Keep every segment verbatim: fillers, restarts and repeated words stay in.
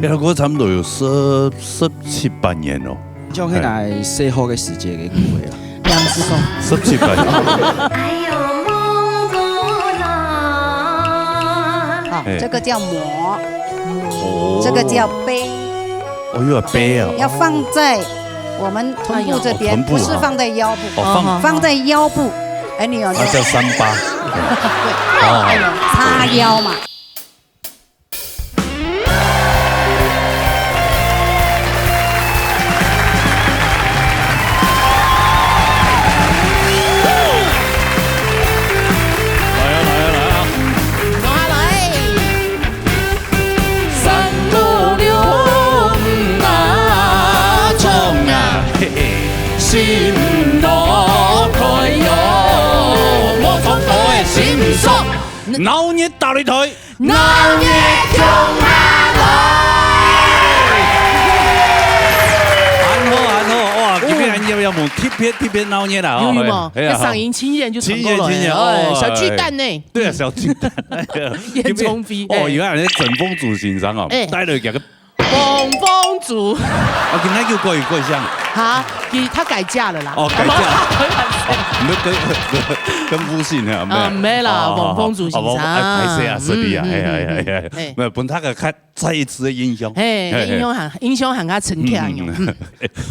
這條歌差不多有十、十七八年咯。像該个細學个時節个歌啊。兩隻手。十七八年。好，哎。這個叫磨，哦。這個叫杯。哦，又要杯啊。要放在我們臀部這邊，哎呦。哦，臀部哈。不是放在腰部，哦，放放在腰部。哎，你有那叫三八。對，哦。哎呦，叉腰嘛。來啊，來啊，來啊。來啊，來。三姑六婆哪種啊，嘿嘿，心路開喲，無從來心酸。鬧熱打擂台。 鬧熱共下來！恁好，恁好，哇，今日恁熱，有無？特別，特別鬧熱啊，有，有無？哦，係啊，該嗓音清一點就傳過來，清一點，清一點，哎，哦，小巨蛋呢。哎，對啊，小巨蛋，哎呀，嚴重飛，哦，哎。有啊，那沈豐足先生哦，哎。帶了一個黃蜂族。啊，今天又過一個像。哈，佢，佢改嫁了啦。哦，改嫁。哦，沒有跟，跟夫姓啊，沒有。啊，沒啦，哦，黃蜂族先生。哦，哎，歹勢啊，失禮啊，嗯，哎呀，哎呀，哎呀，嗯，嗯，嗯。哎。沒有，分大家看再一次的印象。嘿，嘿，嘿。印象還，印象還較深刻啊。嗯，嗯，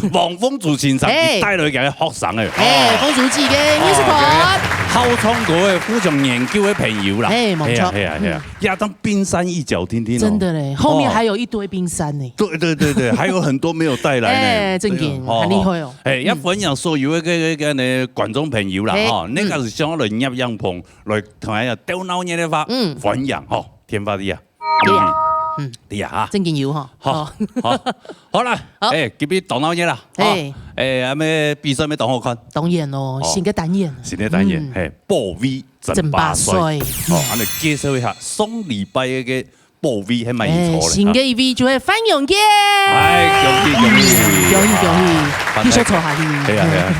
嗯。黃蜂族先生，嘿。你帶了一個學生哎。嘿，哦。蜂族記跟藝術團。哦，好唱歌的，互相研究的朋友啦。嘿，沒錯。嘿啊，嘿啊，嘿啊。嗯。 也當冰山一角定定哦。真的嘞，後面還有一堆冰山呢。哦。對，對，對，對，還有很多沒有帶來呢。哎，正經，哦，很厲害哦。哎，也歡迎所有的這個，這個呢，觀眾朋友啦，嘿，吼，嗯。你假使想要來攝影棚，來同大家鬥鬧熱的話，嗯。歡迎吼，電話裡啊。對啊，嗯。對啊，哈。正經有吼。好，哦。好，好啦，好。哎，今日鬥鬧熱啦，嘿。吼，哎，咱們比賽乜當好看。當然咯，哦。新的單元。新的單元，嗯。嘿，保衛 爭霸賽。爭霸賽。哦，恁樣介紹一下，上禮拜个寶貝還蠻不錯个，哎，新个一位就係范永健。哎，恭喜，恭喜。嗯，恭喜，恭喜。繼續坐下去。係啊，係啊。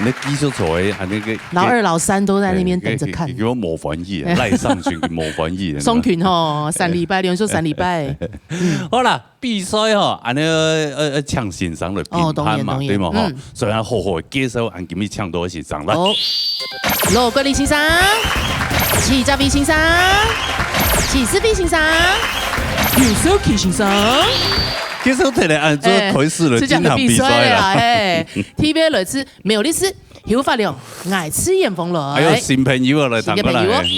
你繼續坐欸，恁樣个，老二、老三都在那邊等著看。哎，給，給，給我無歡喜啊，賴尚群無歡喜。尚群吼，三禮拜，連續三禮拜。嗯。好啦， 比賽吼，恁樣，呃，呃，請先生來評判嘛，哦，當然，當然，對嘛，吼？嗯。所以咱好好介紹，恁今日請到个先生來。好。羅國立先生，徐哲偉先生，徐思菲先生，游秀琪先生。介紹忒了，恁樣就開始了，哎，這下就比賽了，精彩比賽了。嘿，特別來自苗栗市，邱發良，愛自遠方來。還有新朋友啊，來，新个朋友哦。談過來。嗯。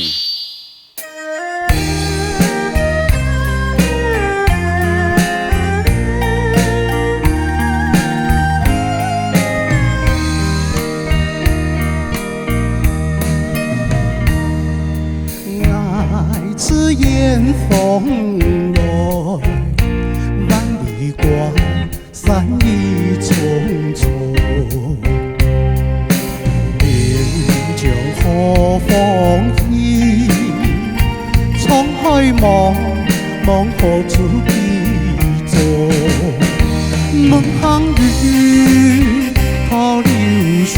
愛自遠方來，萬里關 山雨淙淙，平江好風起，滄海茫茫好自己做。問行雲，道流水，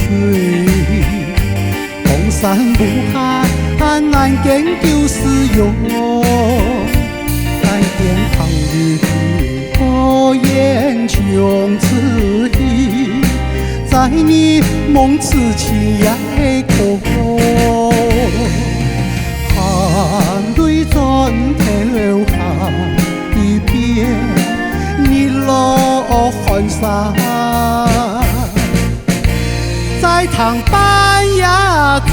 江山無限，難見舊時容。 在天堂裡，高原窮自己，在你夢之前也係苦。含淚轉頭行一遍，日落寒山。 再聽半夜鐘。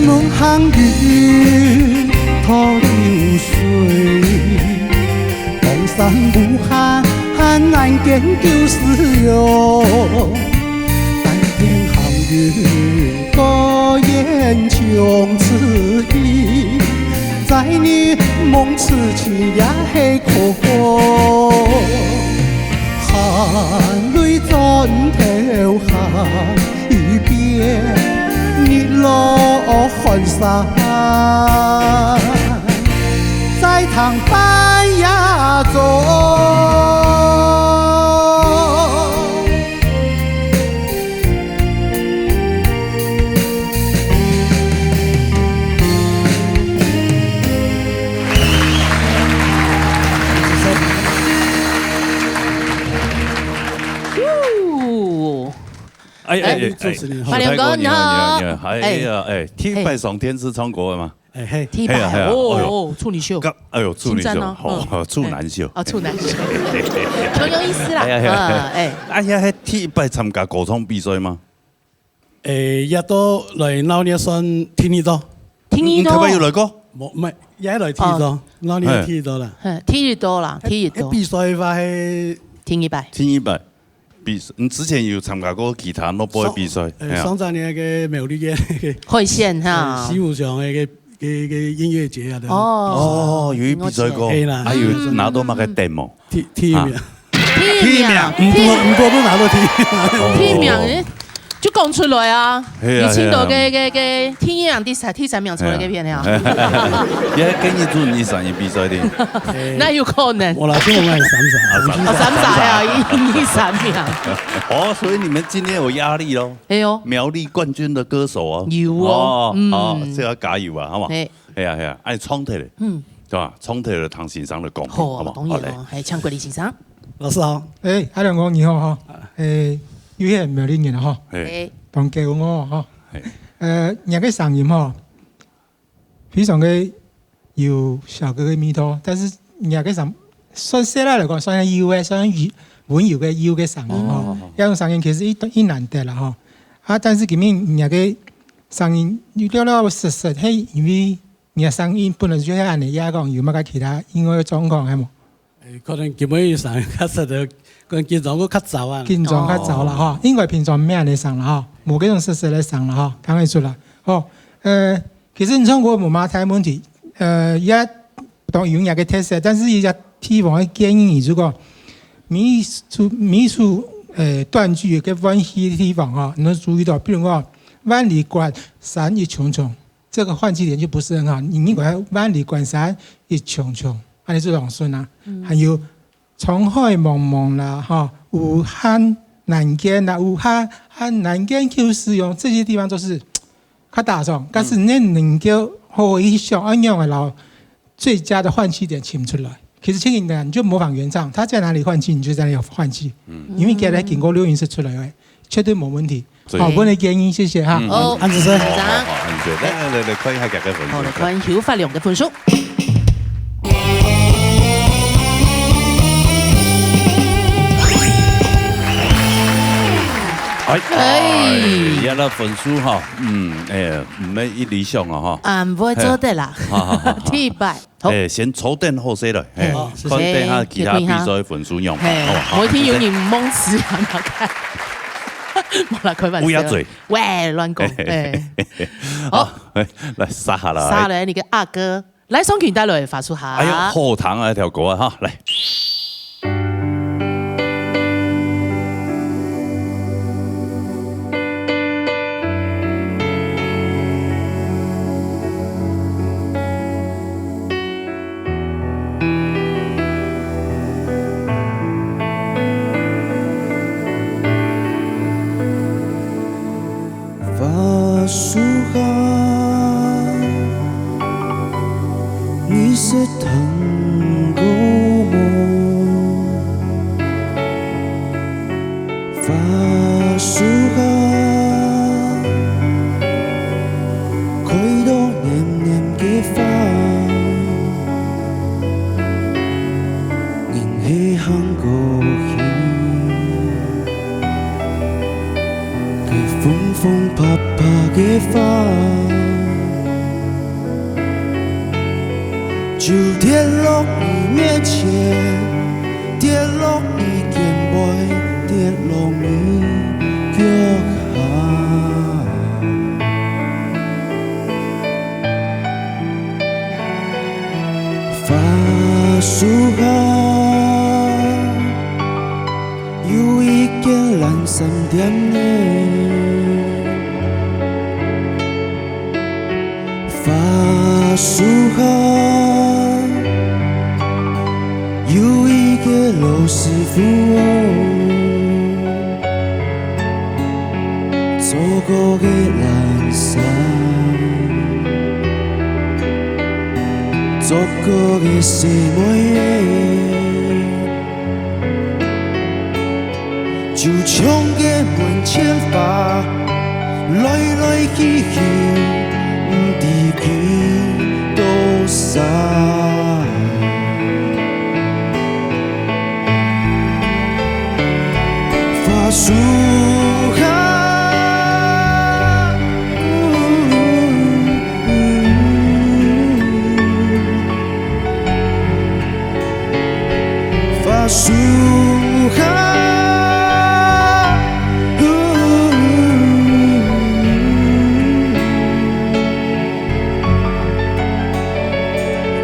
問行雲，道流水，江山無限，難見舊時容。在天行雲，高原窮自己，在你夢之前也係苦。含淚轉頭行吧，在糖班呀中。哎哎哎，主持人好。发亮哥你好，你好，你好，哎呀哎，第一摆上电视唱歌个嘛，哎嘿，第一摆，哎呀哎呀哦，处女秀，刚，哎呦，处女秀，紧张哦好，处男秀。哦，处男秀，很有意思啦，哎呀哎呀嗯，哎，哎呀，还第一摆参加歌唱比赛吗？诶，也都来闹热算第二到，第二你特别有到，来过？无，毋系，也来第二到，闹热第二到啦。嗯，第二到啦，第二到，比赛个话，系第二摆，第一摆比赛，你之前有参加过其他那波的比赛？诶，上十年个苗栗个那个海鲜哈，西湖上个个个音乐节啊，对。哦，哦，有一比赛过，音乐节哎啦还有拿到那个 demo。第第一名，第一名，唔多唔多都拿到第一名。第一名，哎，就讲出来啊，哎呀有听到个个个第一名、第三第三名出来个片了，也跟你做你上一比赛的，那有可能。我老师我们三十，啊，三十啊，一一三名，哦，所以你们今天有压力喽。哎呦，苗栗冠军的歌手哦，有哦哦，嗯哦，这要加油啊，好吗？哎，哎呀哎呀，哎，唱起来，嗯，对吧？唱起来唐先生的歌，好，好吗？当然哦，还唱国立欣赏，老师好，哎，阿良哥你好哈，哎，有些苗栗人哈，哎，哎，当给我哈哎，呃，你个声音哈，非常的有小哥的味道，但是你个声，算现在来讲，算有的，算有温柔的有的声音哈哦，这种声音其实一一难得了哈，啊，但是今天你个声音有了了实实，嘿，因为你个声音本来就系恁样，也讲有么个其他音乐状况，系无？诶，可能今晡日上较实在，可能紧张过较早啊。紧张较早了哈，应该平常没恁样上了哈，无这种事实来上了哈，刚才出来。哦，呃，其实你唱歌无么大问题，呃，也当然有人个特色，但是一个地方的建议，如果每一处每一处呃断句有个关系的地方哈，你能注意到，比如讲万里关山一重重，这个换气点就不是很好，你应该万里关山一重重，按你这种顺啊，还有 沧海茫茫啦，哈，有漢難間啦，有漢漢難間舊時用，這些地方都是較打爽，但是你能夠好好去想，恁樣个老最佳的換氣點尋出來。其實盡簡單，你就模仿原唱，他在哪裡換氣，你就在那裡換氣，因為佢个經過錄音室出來个，絕對無問題。所以好，我的建議，謝謝哈。哦，安子生紧张好，好，好，来来来来，看一下大家分数。好，来看有发两个分数。哎哎哎，呀，那分数哈，嗯，哎，毋免一理想啊哈。啊，毋会做得啦，好好好好第一摆，好，哎，先坐等好势了，哎哎，看等下其他比賽分数样吧，嘿好不，好？我一定有你蒙死啊，哪看？我来开玩笑。乌鸦嘴，喂，乱讲，哎，好，哎，来杀下来，杀了你个阿哥，来送给你带来发出哈。哎呦，后堂那条狗啊哈，来。花树下，你是糖果梦。花树下，开到黏黏个花。人去行过去。 个风风啪啪个花，就跌落你面前，跌落你肩背，跌落你脚下。花树下。 有一间蓝衫店呢，樹下有一個老師傅哦，做過个藍衫，做過个細妹仔。 就像个門前花，來來去去，毋知幾多儕。花樹下，花樹下，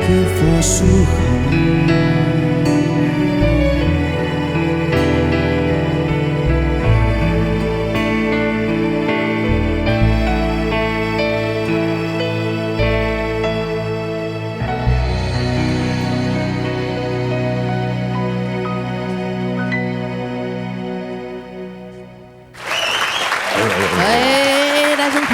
个花樹下。 哎，來，兄弟。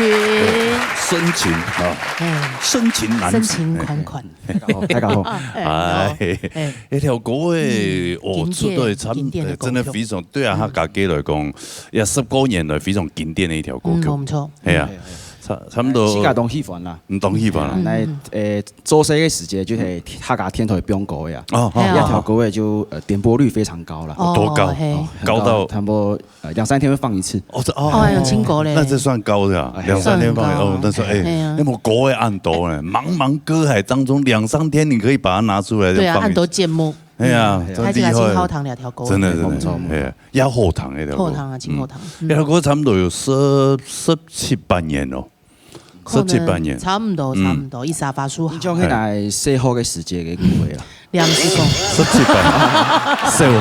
深情啊，哎，深情难止。深情款款。哎，大家好。哎，哎，哎，哎，條歌个，嗯，哦，经典，出到差不多，经典的歌曲。哎，真的非常，对啊，嗯。客家歌来讲，也十多年来非常经典的一条歌曲。嗯，没错。哎呀，嗯。差，差不多。自家當喜歡啦。嗯，當喜歡啦。嗯。那，呃，做事个時節就係客家電台放歌个啊。哦，哦，哎呀。哦，哦。一條歌个就，呃，點播率非常高啦。哦，多高？嘿。哦，很高。高到差不多 呃，兩三天會放一次。哦，這，哦，哦，有聽過咧。那這算高的啊，哎，兩三天放一次，算很高啊。哦，那算，哎，哎呀。那麼高的恁多呢，茫茫歌海當中，兩三天你可以把它拿出來再放一次。對啊，恁多節目。哎呀，嗯，真厲害。還是真好聽這條歌。真的，真的，沒錯，沒錯。哎呀，也好聽這條歌。好聽啊，真好聽。嗯。嗯。這條歌差不多有十，十七八年咯。 十七八年。可能差不多，嗯。差不多，一沙發樹下。你像現在細學个時節个歌啦。兩十公。十七八年。小學，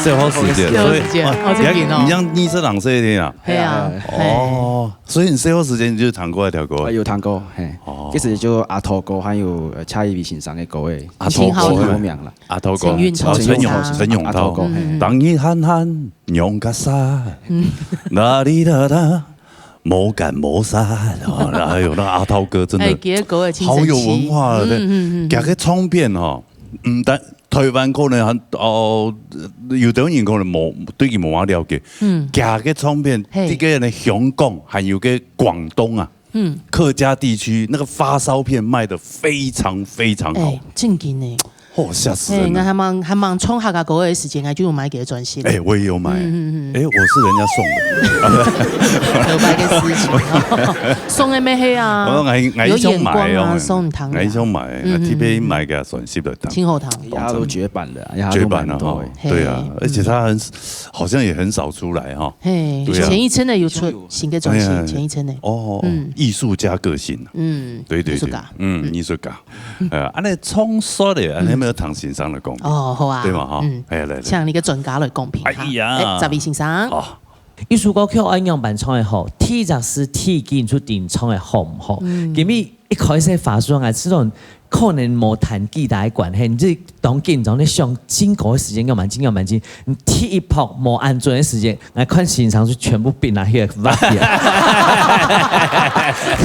小學時節，小學時節，所以，哇，哦，真緊哦。你像，你像二十零歲个啊？係啊，哦，係。所以你小學時節你就聽過這條歌啊？呃，有聽過，嘿。哦。其實就阿土哥還有，呃，蔡依林先生个歌誒，阿土哥。真好聽。很有名啦。阿土哥，陳永淘。哦，陳永，陳永淘。阿土哥，嘿。嗯。當你喊喊，仰結煞，嗯。啦哩啦啦， 無干無啥，哦，哎喲，那阿淘哥真的哎，佢个歌也真好有文化了，神奇。對。嗯，嗯，嗯，嗯。佢个唱片吼，嗯，但台灣可能還，哦，有的人可能無，對佢無麼了解。嗯。佢个唱片，嘿。這個呢，香港還有個廣東啊，嗯。客家地區那個發燒片賣得非常非常好。哎，正經呢。 哦，嚇死人了。哎，𠊎還吂，還吂唱客家歌个時節，𠊎就有買佢个專輯。哎，我也有買。嗯，嗯，嗯。哎，我是人家送的。可悲个事情哦。送个咩係啊？我說，哎，哎，有眼光啊，想買哦，送糖的啊。哎，想買，嗯，嗯，嗯。特別買佢个專輯來聽。真好聽。以後都絕版了，以後都買不到哎。絕版了哈。嘿。對啊，嗯。而且他很，好像也很少出來哈。嘿，對啊。前一陣仔有出新个專輯，哎呀，前一陣仔。哦，哦，哦，嗯。藝術家個性啊。嗯，對，對，對。藝術家。嗯，嗯。藝術家。 呃，恁呢唱說咧，恁呢，嗯。有無聽先生來講評？哦，好啊。對嘛，哈？嗯。哎，來，來。請你个專家來講評哈。哎呀。哎，十位先生。哦。一首歌曲愛仰般唱會好，第一隻字第一句就定唱會好毋好？嗯。今日一開始發出來，這種可能無彈吉他个關係，你就當緊張，你想真高个時間，要慢進，要慢進，你第一拍無按準个時間， 𠊎看先生就全部筆拿起來畫起來。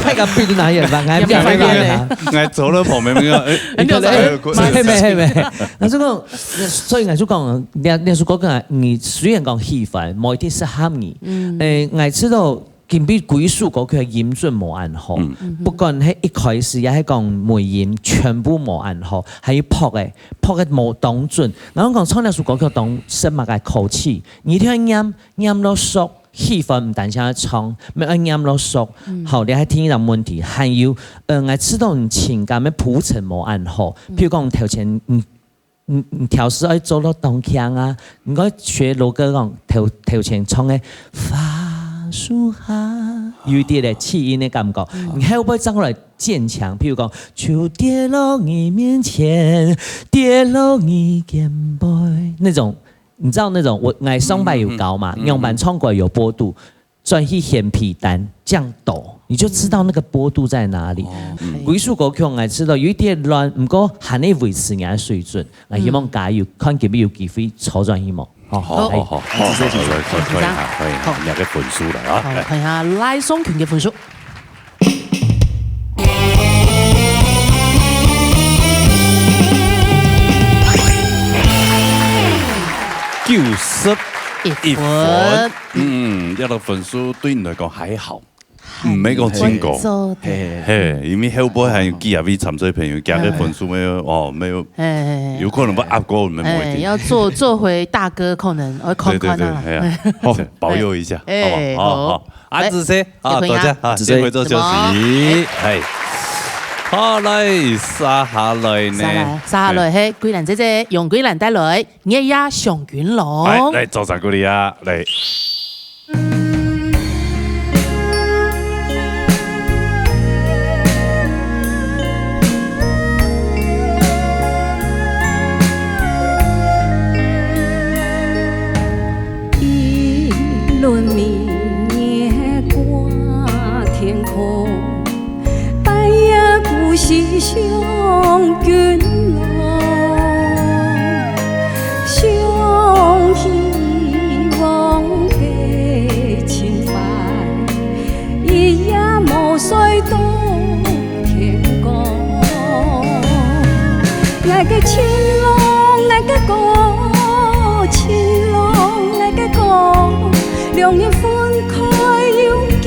大家筆都拿起來畫，𠊎也不曉得。𠊎坐在旁邊，哎，哎，你有在？哎，係咩，係咩。𠊎就講，所以𠊎就講，你，你說過，你雖然講喜歡，無一定適合你。嗯。哎，𠊎知道，今晡日歸屬歌曲个音準無恁好，嗯。不管係一開始，也係講尾音，全部無恁好，還有拍个，拍个無當準。然後講唱這首歌曲當時麼个口氣，你一定要念 念落熟，喜歡毋單淨愛唱，乜愛念落熟。嗯。好，這係第一個問題。還有，呃，𠊎知道你情感个鋪陳無恁好，嗯。譬如講頭前，你，你，你調式愛做到當強啊，你愛學羅哥講頭，頭前唱个花樹下，有一點點氣音个感覺，嗯。你後背轉過來漸強，譬如講，就跌落你面前，跌落你肩背，那種 你知道那種，𠊎，𠊎上擺有教嘛，嗯，嗯，嗯。仰般唱歌有坡度，轉去掀被單，恁樣倒，你就知道那個坡度在哪裡。哦，嗯。歸首歌曲𠊎知道有一點亂，毋過還係維持𠊎个水準。𠊎希望加油，看今晡日有機會抽轉去無？吼，好，好，好，好，好，來，看，看一下，看一下，好。你个分數來啊，好，來。看一下賴頌群个分數。 九十一分。一分。嗯，這个分數對你來講還好，還毋係講真高。還做得。嘿。嘿，因為後背還有幾下位參賽朋友，加个分數沒有，哦，沒有，嘿，嘿，嘿。有可能會壓過你們某一點。哎，要做，做回大哥可能，呃，看看啊。對，對，對，哎呀，好，保佑一下，哎，好不好？好，好。好。啊，哎，子晴，啊，有朋友。多謝，啊，子晴。先回做休息。哎。好，來，接下來呢？接下來，接下來，嘿，桂蘭姐姐，楊桂蘭帶來。 月夜上君郎。哎，來，掌聲鼓勵啊，來。一輪明月掛天空， 半夜孤栖想君郎，想希望的情懷，一夜無睡到天光。𠊎个情郎，𠊎个哥，情郎，𠊎个哥，兩人分 開有幾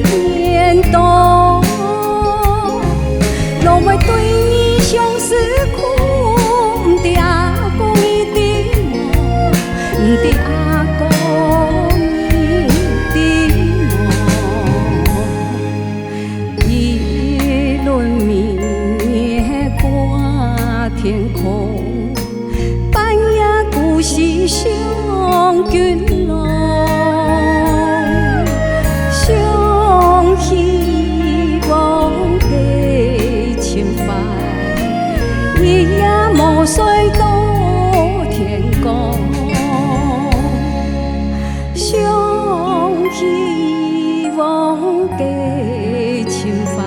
年多，老妹對你相思苦，毋知阿哥你知無？毋知阿哥你知無？一輪明月掛天空， 半夜孤栖想君郎，想希望的情懷，一夜無睡到天光。想希望的情懷，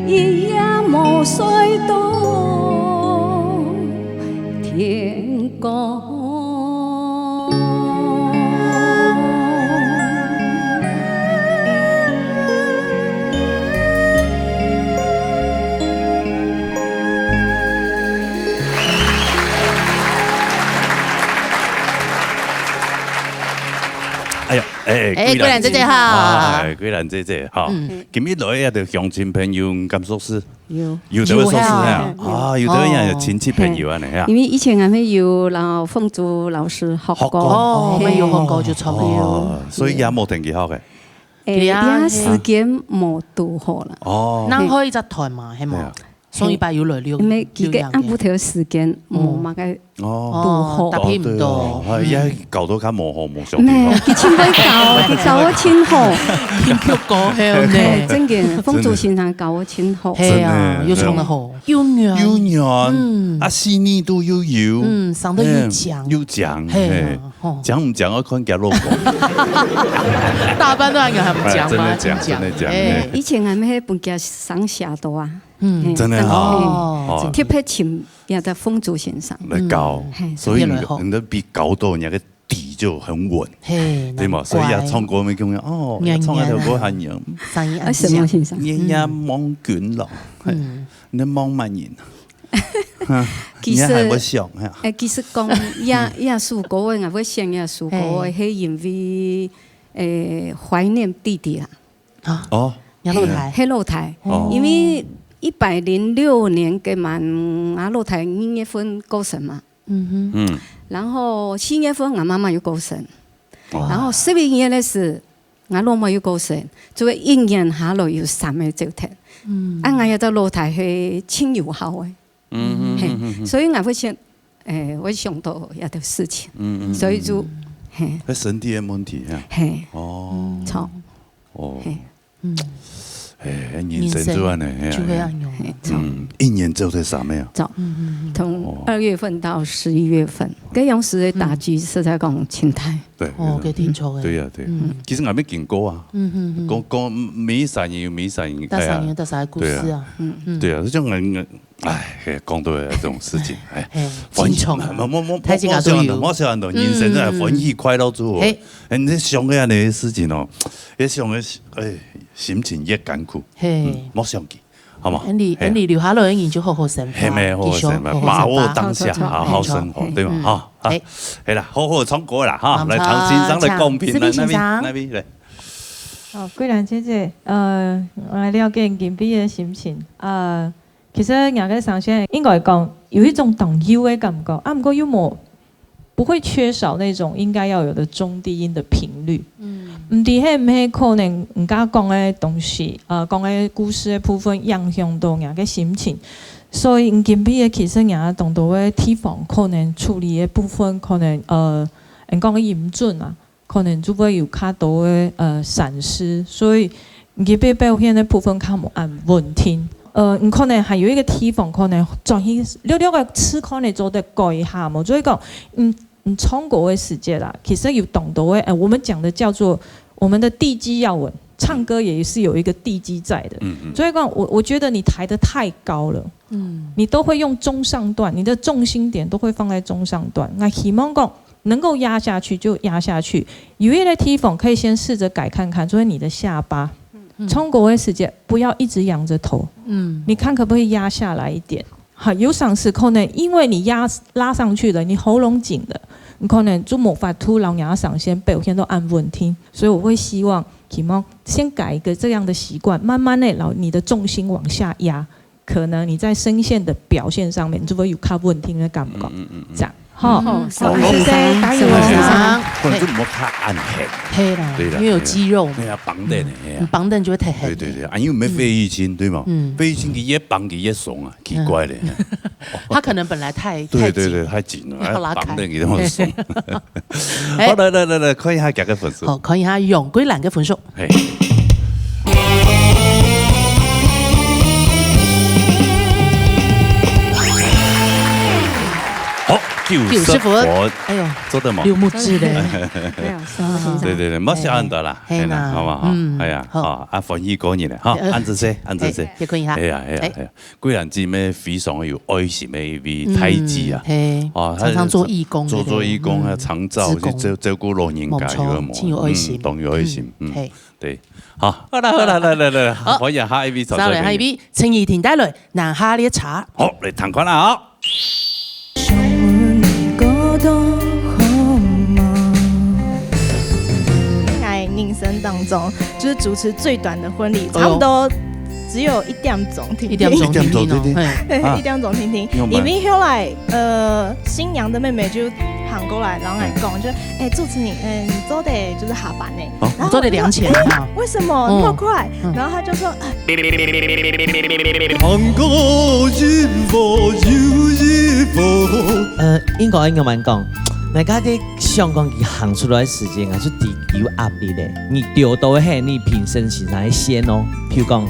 一夜無睡到 天光。哎呀，哎，哎，桂蘭姐姐好。哎，桂蘭姐姐好。嗯。今日來這个鄉親朋友，感受係 有。有兜會熟識啊，有啊。啊，有兜人有親戚朋友恁樣啊。因為以前𠊎兜有摎鳳珠老師學過。學過。哦，𠊎兜有學過就差不多。哦，所以也無同佢學个。誒，對啊，這時間無堵好啦。哦。恁樣開一隻團嘛，係無？對啊。上禮拜有來錄，因為佢个錄音个。暗晡頭時間無麼个 哦。堵好。哦，搭配毋到。哦，對哦，哎，也搞到較無好，無相對好。無，佢盡會搞，佢搞到盡好。編曲過後呢。嘿，真个，鳳珠先生搞到盡好。係啊，真的，又唱得好，又軟。又軟，嗯。啊，細膩度又有。嗯，唱得又靚。嗯，又靚，係啊，嘿。吼。靚毋靚要看佢老公。大半段還毋靚嘛，哎，真的靚，真的靚，哎。嘿。以前𠊎兜係分佢上下到啊。嗯。嘿，真的哦。哦。特別請 也在鳳珠先生。來搞，嗯。嘿，所以你，特別來吼。你的筆搞到你那個底就很穩，嘿，對嘛？難怪。所以要唱歌沒跟我講，哦，要唱那條歌很有，聲音恁靚。啊，什麼先生？你也望君郎，嘿，嗯。你望麼人？哈，其實，你還會想，哈。誒，其實講，這，這首歌，𠊎會選這首歌，嘿。係因為，誒，懷念弟弟啦。 啊，哦，你老弟。係老弟，哦。因為一百零六年該滿，𠊎老弟二月份過身嘛。嗯哼。嗯。然後四月份，𠊎媽媽又過身。哦。然後十一月个時，𠊎老妹又過身，就係一年下來有三個走忒。嗯。啊，𠊎這隻老弟係盡有孝个。嗯哼，嘿，嗯哼，嗯哼。所以𠊎會想，誒，會想到這兜事情。嗯，嗯，所以就，嗯，嗯。嘿。該身體个問題，哈。嘿。哦。著。哦。嘿。嗯。哎，人生就恁呢，係啊，就會恁樣。係，嗯，一年只有這三個啊。走，嗯，嗯，嗯。從二月份到十一月份，該樣時的打擊實在講真大。對，哦，對，對。該定著个。對呀，對。嗯。其實𠊎也經過啊。嗯，嗯，嗯。講，講，每一三年有每一三年，大三年，哎呀。大三个故事啊。對啊。嗯。對啊，這種人，哎，講到這種事情，哎，嘿，歡喜，真重啊。莫，莫，莫，大家都有。莫想恁多，莫想恁多，人生真的歡喜快樂就好。嗯。嘿。哎，你想个恁呢个事情哦，越想个，哎，心情越艱苦。嘿。嗯，莫想佢。 好無？恁樣，嘿。恁樣留下來个人就好好生活，係咩？好好生活，繼續好好生活。把握當下，好好生活，好，好，好。對嘛？嗯。哈，啊，嘿。係啦，好好唱歌啦，哈，啊，來，唐先生來公平，來，請，請，那邊，那邊，來。哦，桂蘭姐姐，呃，𠊎了解你今晡日个心情。呃，其實𠊎个聲線應該講有一種當幼个感覺，啊，毋過又無 不會缺少那種應該要有的中低音的頻率。嗯。毋知係毋係可能人家講个東西，呃，講个故事个部分影響到𠊎个心情。所以今晡日其實𠊎當多个地方可能處理个部分，可能，呃，人講个音準啊，可能就會有較多个，呃，閃失。所以 你个表現个部分較無恁穩定。呃，你可能還有一個地方，可能轉去略略个試看你做得改一下無？所以講，嗯，你唱歌个時節啦，其實有當多个，呃，我們講的叫做我們的地基要穩，唱歌也是有一個地基在的。嗯，嗯。所以講，我，我覺得你抬得太高了。嗯。你都會用中上段，你的重心點都會放在中上段。那希望講， 能夠壓下去就壓下去。有一個地方可以先試著改看看，就是你的下巴。嗯。唱歌个時節不要一直仰著頭。嗯。你看可不可以壓下來一點？哈，有常時可能因為你壓，拉上去了，你喉嚨緊了，你可能就無法度讓你个聲線表現到恁穩定。所以我會希望，希望先改一個這樣的習慣，慢慢地，然後你的重心往下壓。 可能你在聲線的表現上面，你就會有較穩定个感覺。嗯，嗯，嗯，嗯。這樣，吼。嗯，好，好，謝謝，加油哦。好，先生。不然就莫較暗黑。嘿啦，對啦，因為有肌肉嘛。對啊，綁等的，嘿啊。嗯，綁等就會太黑。對，對，對，啊，因為沒費玉清，對嗎？嗯。費玉清佢越綁佢越鬆啊，奇怪咧。嗯。他可能本來太，對，太緊。對，對，太緊了，要拉開。哎，綁等佢那麼鬆。哎。好，來，來，來，來，看一下佢个分數。好，看一下楊桂蘭个分數。 嘿。好，九十分。九十分。哎喲，做得無？流目汁咧。沒有，是我先生。對，對，對，莫想恁多啦，嘿啦，嘿啦，好不好？嗯，哎呀，好。啊，啊，歡喜過年咧，哈，呃，恁仔細，恁仔細。哎，也可以哈。哎呀，哎呀，哎。哎呀，桂蘭姊妹非常有愛心个一位大姊啊。嗯，嘿，哦，她常常做義工的，做，做義工啊，嗯，長照，去照，志工。照顧老人家，沒錯，有沒有？真有愛心。嗯，當有愛心，嗯，嗯，嘿。 對，好，好啦，好啦，來，來，來，好。歡迎下一位參賽朋友。再來下一位，陳怡婷帶來《南下列車》。好，來聽看啦，哦。想問你過得好嗎？在人生當中，就是主持最短的婚禮，哎喲。差不多只有一點鐘，聽聽。一點鐘，聽聽哦，一點鐘，聽聽。嘿。對，啊。一點鐘，聽聽。因為後來，呃，新娘的妹妹就行過來，然後來講，嗯。就 哎，主持人，嗯，你做得就是下班呢。哦。然後我就說，你做得領錢哈。哎，為什麼那麼快？嗯。嗯。然後他就說，哎。呃，應該，應該恁講，大家个想講佢行出來个時間，還係知有壓力个。你丟到个係你評審先生个線哦。譬如講，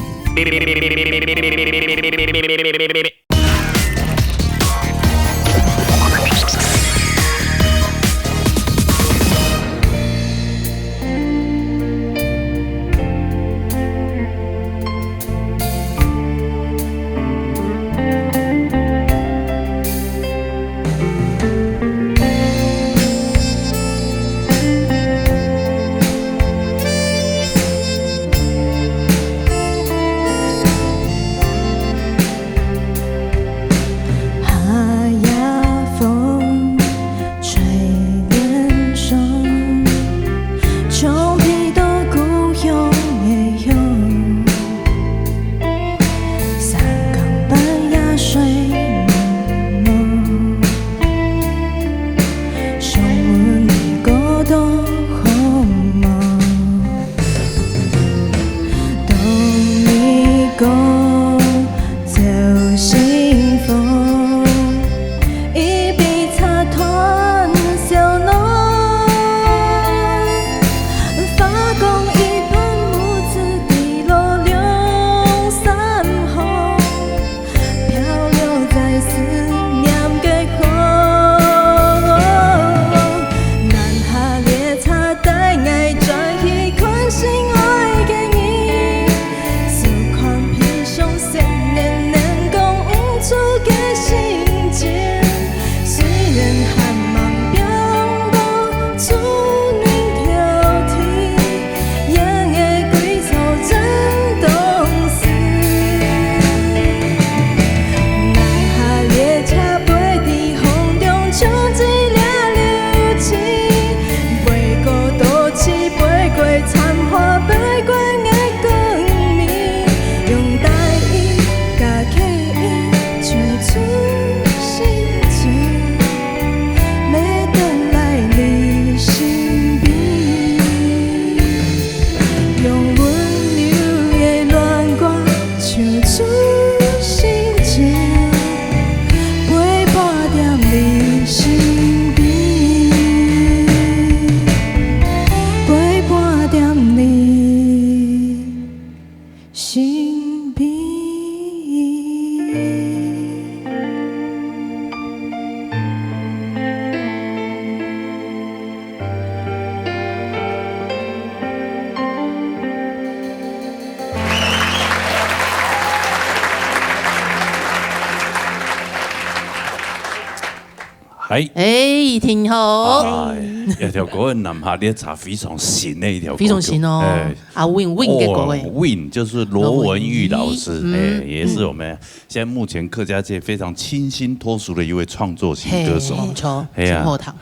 哎，哎，挺好。哎，這條歌个南下列車非常新的一條歌曲。非常新哦。哎。啊，Win，Win个歌哎。哦，Win就是羅文玉老師，羅文玉，嗯，哎，也是我們現在目前客家界非常清新脫俗的一位創作型歌手。嘿，嘿，沒錯，哎呀。真好聽。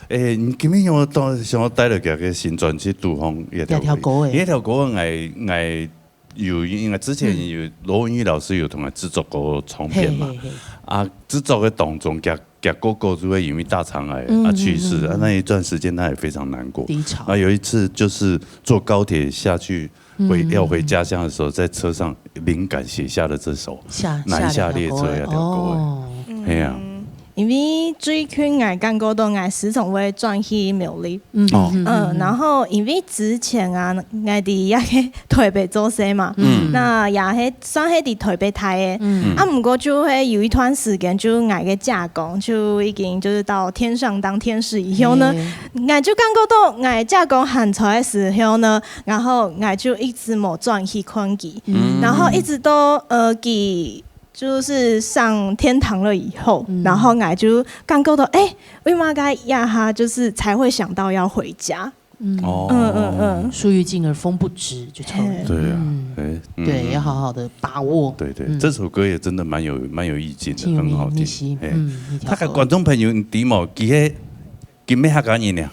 哎，你今日想要帶，想要帶來个新專輯肚項，這條歌，這條歌哎。這條歌，𠊎，𠊎 有，因為之前有羅文玉老師有同佢製作過唱片嘛，嘿，嘿，嘿。啊，製作个當中，佢，佢哥哥就會因為大腸癌，嗯，啊，去世，嗯，嗯，啊，那一段時間他也非常難過。低潮。啊，有一次就是坐高鐵下去，回，嗯，嗯，要回家鄉的時候，在車上靈感寫下了這首下，南下列車下列條歌，這條歌，哦。哎呀。嗯。 因為最近𠊎感覺到𠊎時常會轉去苗栗。嗯，哦。嗯，嗯，嗯，嗯。然後因為之前啊，𠊎在這个台北做事嘛，嗯。那也係算係在台北待个。嗯。啊，毋過就係有一段時間，就𠊎个姐公就已經就是到天上當天使以後呢，嘿。𠊎就感覺到𠊎姐公還在个時候呢，然後𠊎就一直無轉去看佢，嗯。然後一直到，呃，佢 就是上天堂了以後，嗯。然後𠊎就感覺到，哎，為麼个這下就是才會想到要回家？嗯。哦。嗯，嗯，嗯。樹欲靜而風不止，就差不多。嘿。對啊，嗯。哎，嗯，對，嗯。要好好地把握。對，對，嗯。這首歌也真的蠻有，蠻有意境的，挺有很好聽。意思，哎，嗯，一條歌。大概觀眾朋友，你知無？佢係，佢毋係客家人啊。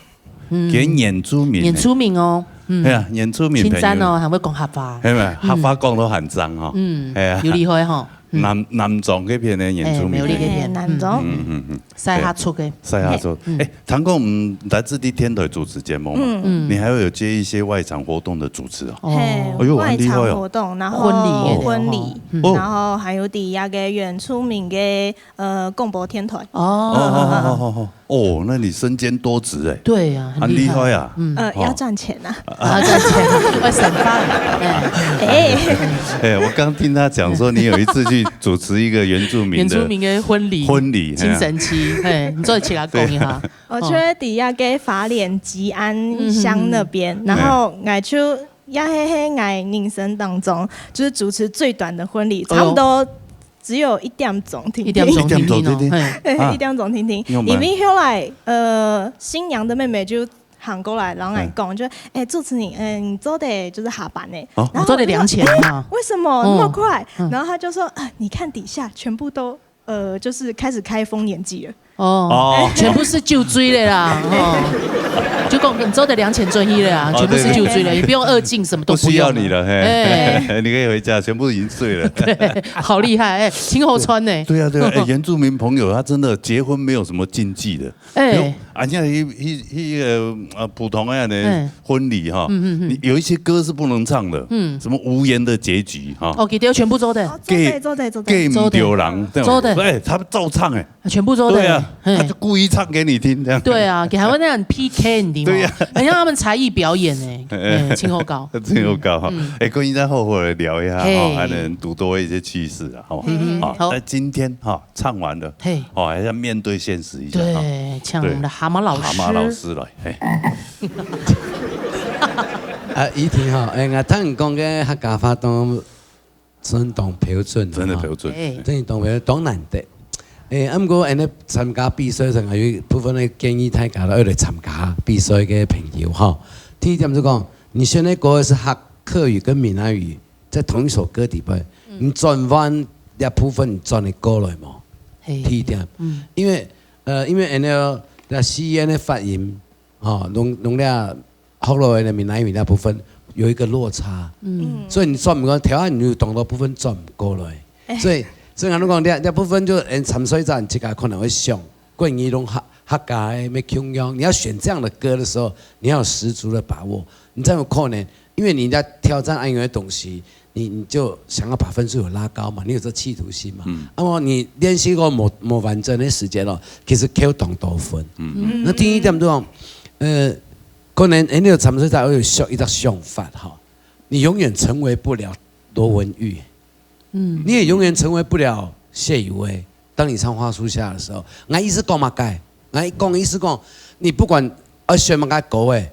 嗯。佢原住民呢。原住民哦，嗯。係啊，原住民朋友。真讚哦，還會講客話。係咪？嗯。客話講到還正哦。嗯，係啊。有厲害吼。嗯。南，南庄該片个原住民朋友。哎，苗栗該片。哎，南庄。嗯，嗯，嗯。西下出个。西下出。嗯。哎，聽講，嗯，來自地電台主持節目嘛，嗯。嗯。你還有接一些外場活動的主持哦？哦。嘿，哎喲，很厲害哦。外場活動，然後婚禮也有哦。婚禮，嗯。哦。然後還有在那個原住民的，呃，廣播電台。哦。哦，哦，哦，哦，哦。 哦，那你身兼多職哎。對啊，很厲害。很厲害啊。嗯。呃，哦。要賺錢啊。啊，賺錢，要省飯，哎。哎。哎，我剛聽他講說，你有一次去主持一個原住民的原住民的婚禮，婚禮，嘿啊。真神奇，嘿，你做得起來講一下。對啊。我就在底下給花蓮吉安鄉那邊，嗯。然後𠊎就，也係，係𠊎人生當中，就是主持最短的婚禮，哎喲。差不多 只有一點鐘定定。一點鐘定定哦，一點鐘定定。嘿。啊。一點鐘定定，因為後來，呃，新娘的妹妹就行過來，然後來講，嗯。就，哎，主持人，嗯，你做得就是下班呢。哦。然後我就說，我做得領錢啊。哎，為什麼那麼快？嗯。嗯。然後他就說，啊，你看底下全部都，呃，就是開始開豐年祭了。 哦，哦。全部係酒醉个啦，哦。就講你做得領錢轉去个啦，哦，全部係酒醉个，對，對，對。你不用二進，什麼都不用了。不需要你了，嘿。哎。你可以回家，全部已經醉了。對，好厲害，哎，挺好賺呢。對啊，對啊，哎，原住民朋友他真的結婚沒有什麼禁忌的。哎。比如，啊，像一，一，一個，呃，普通的呢，哎。婚禮哈，嗯，嗯，嗯。你有一些歌是不能唱的，嗯。什麼無言的結局哈。哦，佢兜全部做得。哦，做得，做得，做得。Gay毋著人，這樣。做得。哎，他們照唱哎。 全部都對。對啊，嘿。他就故意唱給你聽，這樣。對啊，給台灣那樣P K，你知道嗎？對呀。很像他們才藝表演呢，哎。哎，真好搞。真好搞哈。嗯。哎，各位再好好地聊一下哈，嘿。還能讀多一些趣事啊，哈。嗯，好。好，那今天哈，唱完了，嘿。哦，還是要面對現實一下哈。對，請我們的蛤蟆老師。蛤蟆老師來，嘿。啊，怡婷哈，哎，𠊎聽你講个客家話都 算當標準啦，真的標準。吼。哎。真的當標準，當難得。哎，啊，毋過恁呢參加比賽，𠊎有一部分个建議大家都愛來參加比賽个朋友吼。第一點就講，你選个歌係客，客語跟閩南語在同一首歌底背，嗯。你轉彎這部分你轉得過來無？嘿。第一點。嗯。因為，呃，因為恁呢，這四縣个發音，吼，攏，攏這 學落來个閩南語那部分有一個落差。嗯。嗯。所以你轉毋過，頭下你有當多部分轉毋過來。哎。所以，所以𠊎講，這，這部分就，嗯，參賽者你自家可能會想，國語攏客，客家个，乜共樣。你要選這樣的歌的時候，你要有十足的把握，你才有可能，因為你在挑戰恁樣个東西， 你，你就想要把分數有拉高嘛，你有這企圖心嘛。嗯。那麼你練習過無，無完整个時間咯，其實扣當多分。嗯。嗯。那第一點就講，呃，可能，哎，你有參賽者會有想，一個想法哈，你永遠成為不了羅文玉。嗯。你也永遠成為不了謝宇威。當你唱《花樹下》的時候，𠊎意思講麼个？𠊎講意思講，你不管要選麼个歌，哎，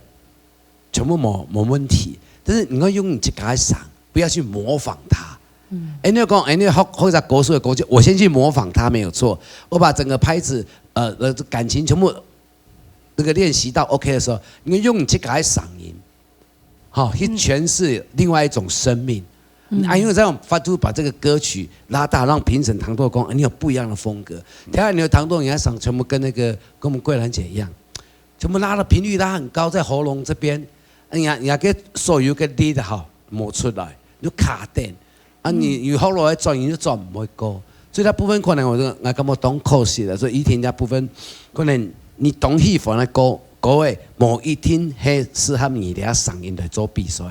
全部無，無問題。但是你要用你自家个聲，不要去模仿他。嗯。哎，你要講，哎，你學，學一隻歌手个歌曲，我先去模仿他沒有錯，我把整個拍子呃，呃，感情全部那个练习到 OK 的时候，你用你自家的嗓音，好，去诠释另外一种生命。啊，因为这样法度把这个歌曲拉大，让评审当多讲，哎，你有不一样的风格。等下你的当多，你要想全部跟那个，跟我们桂兰姐一样，全部拉的频率拉很高，在喉咙这边，你看，你看，给所有个力的哈，磨出来，就卡点。啊，你，你喉咙会转，你就转不会高。所以那部分可能我就，我感觉当可惜了。所以雨婷这部分，可能你当喜欢的歌，歌诶，某一天很适合你的声音来做比赛。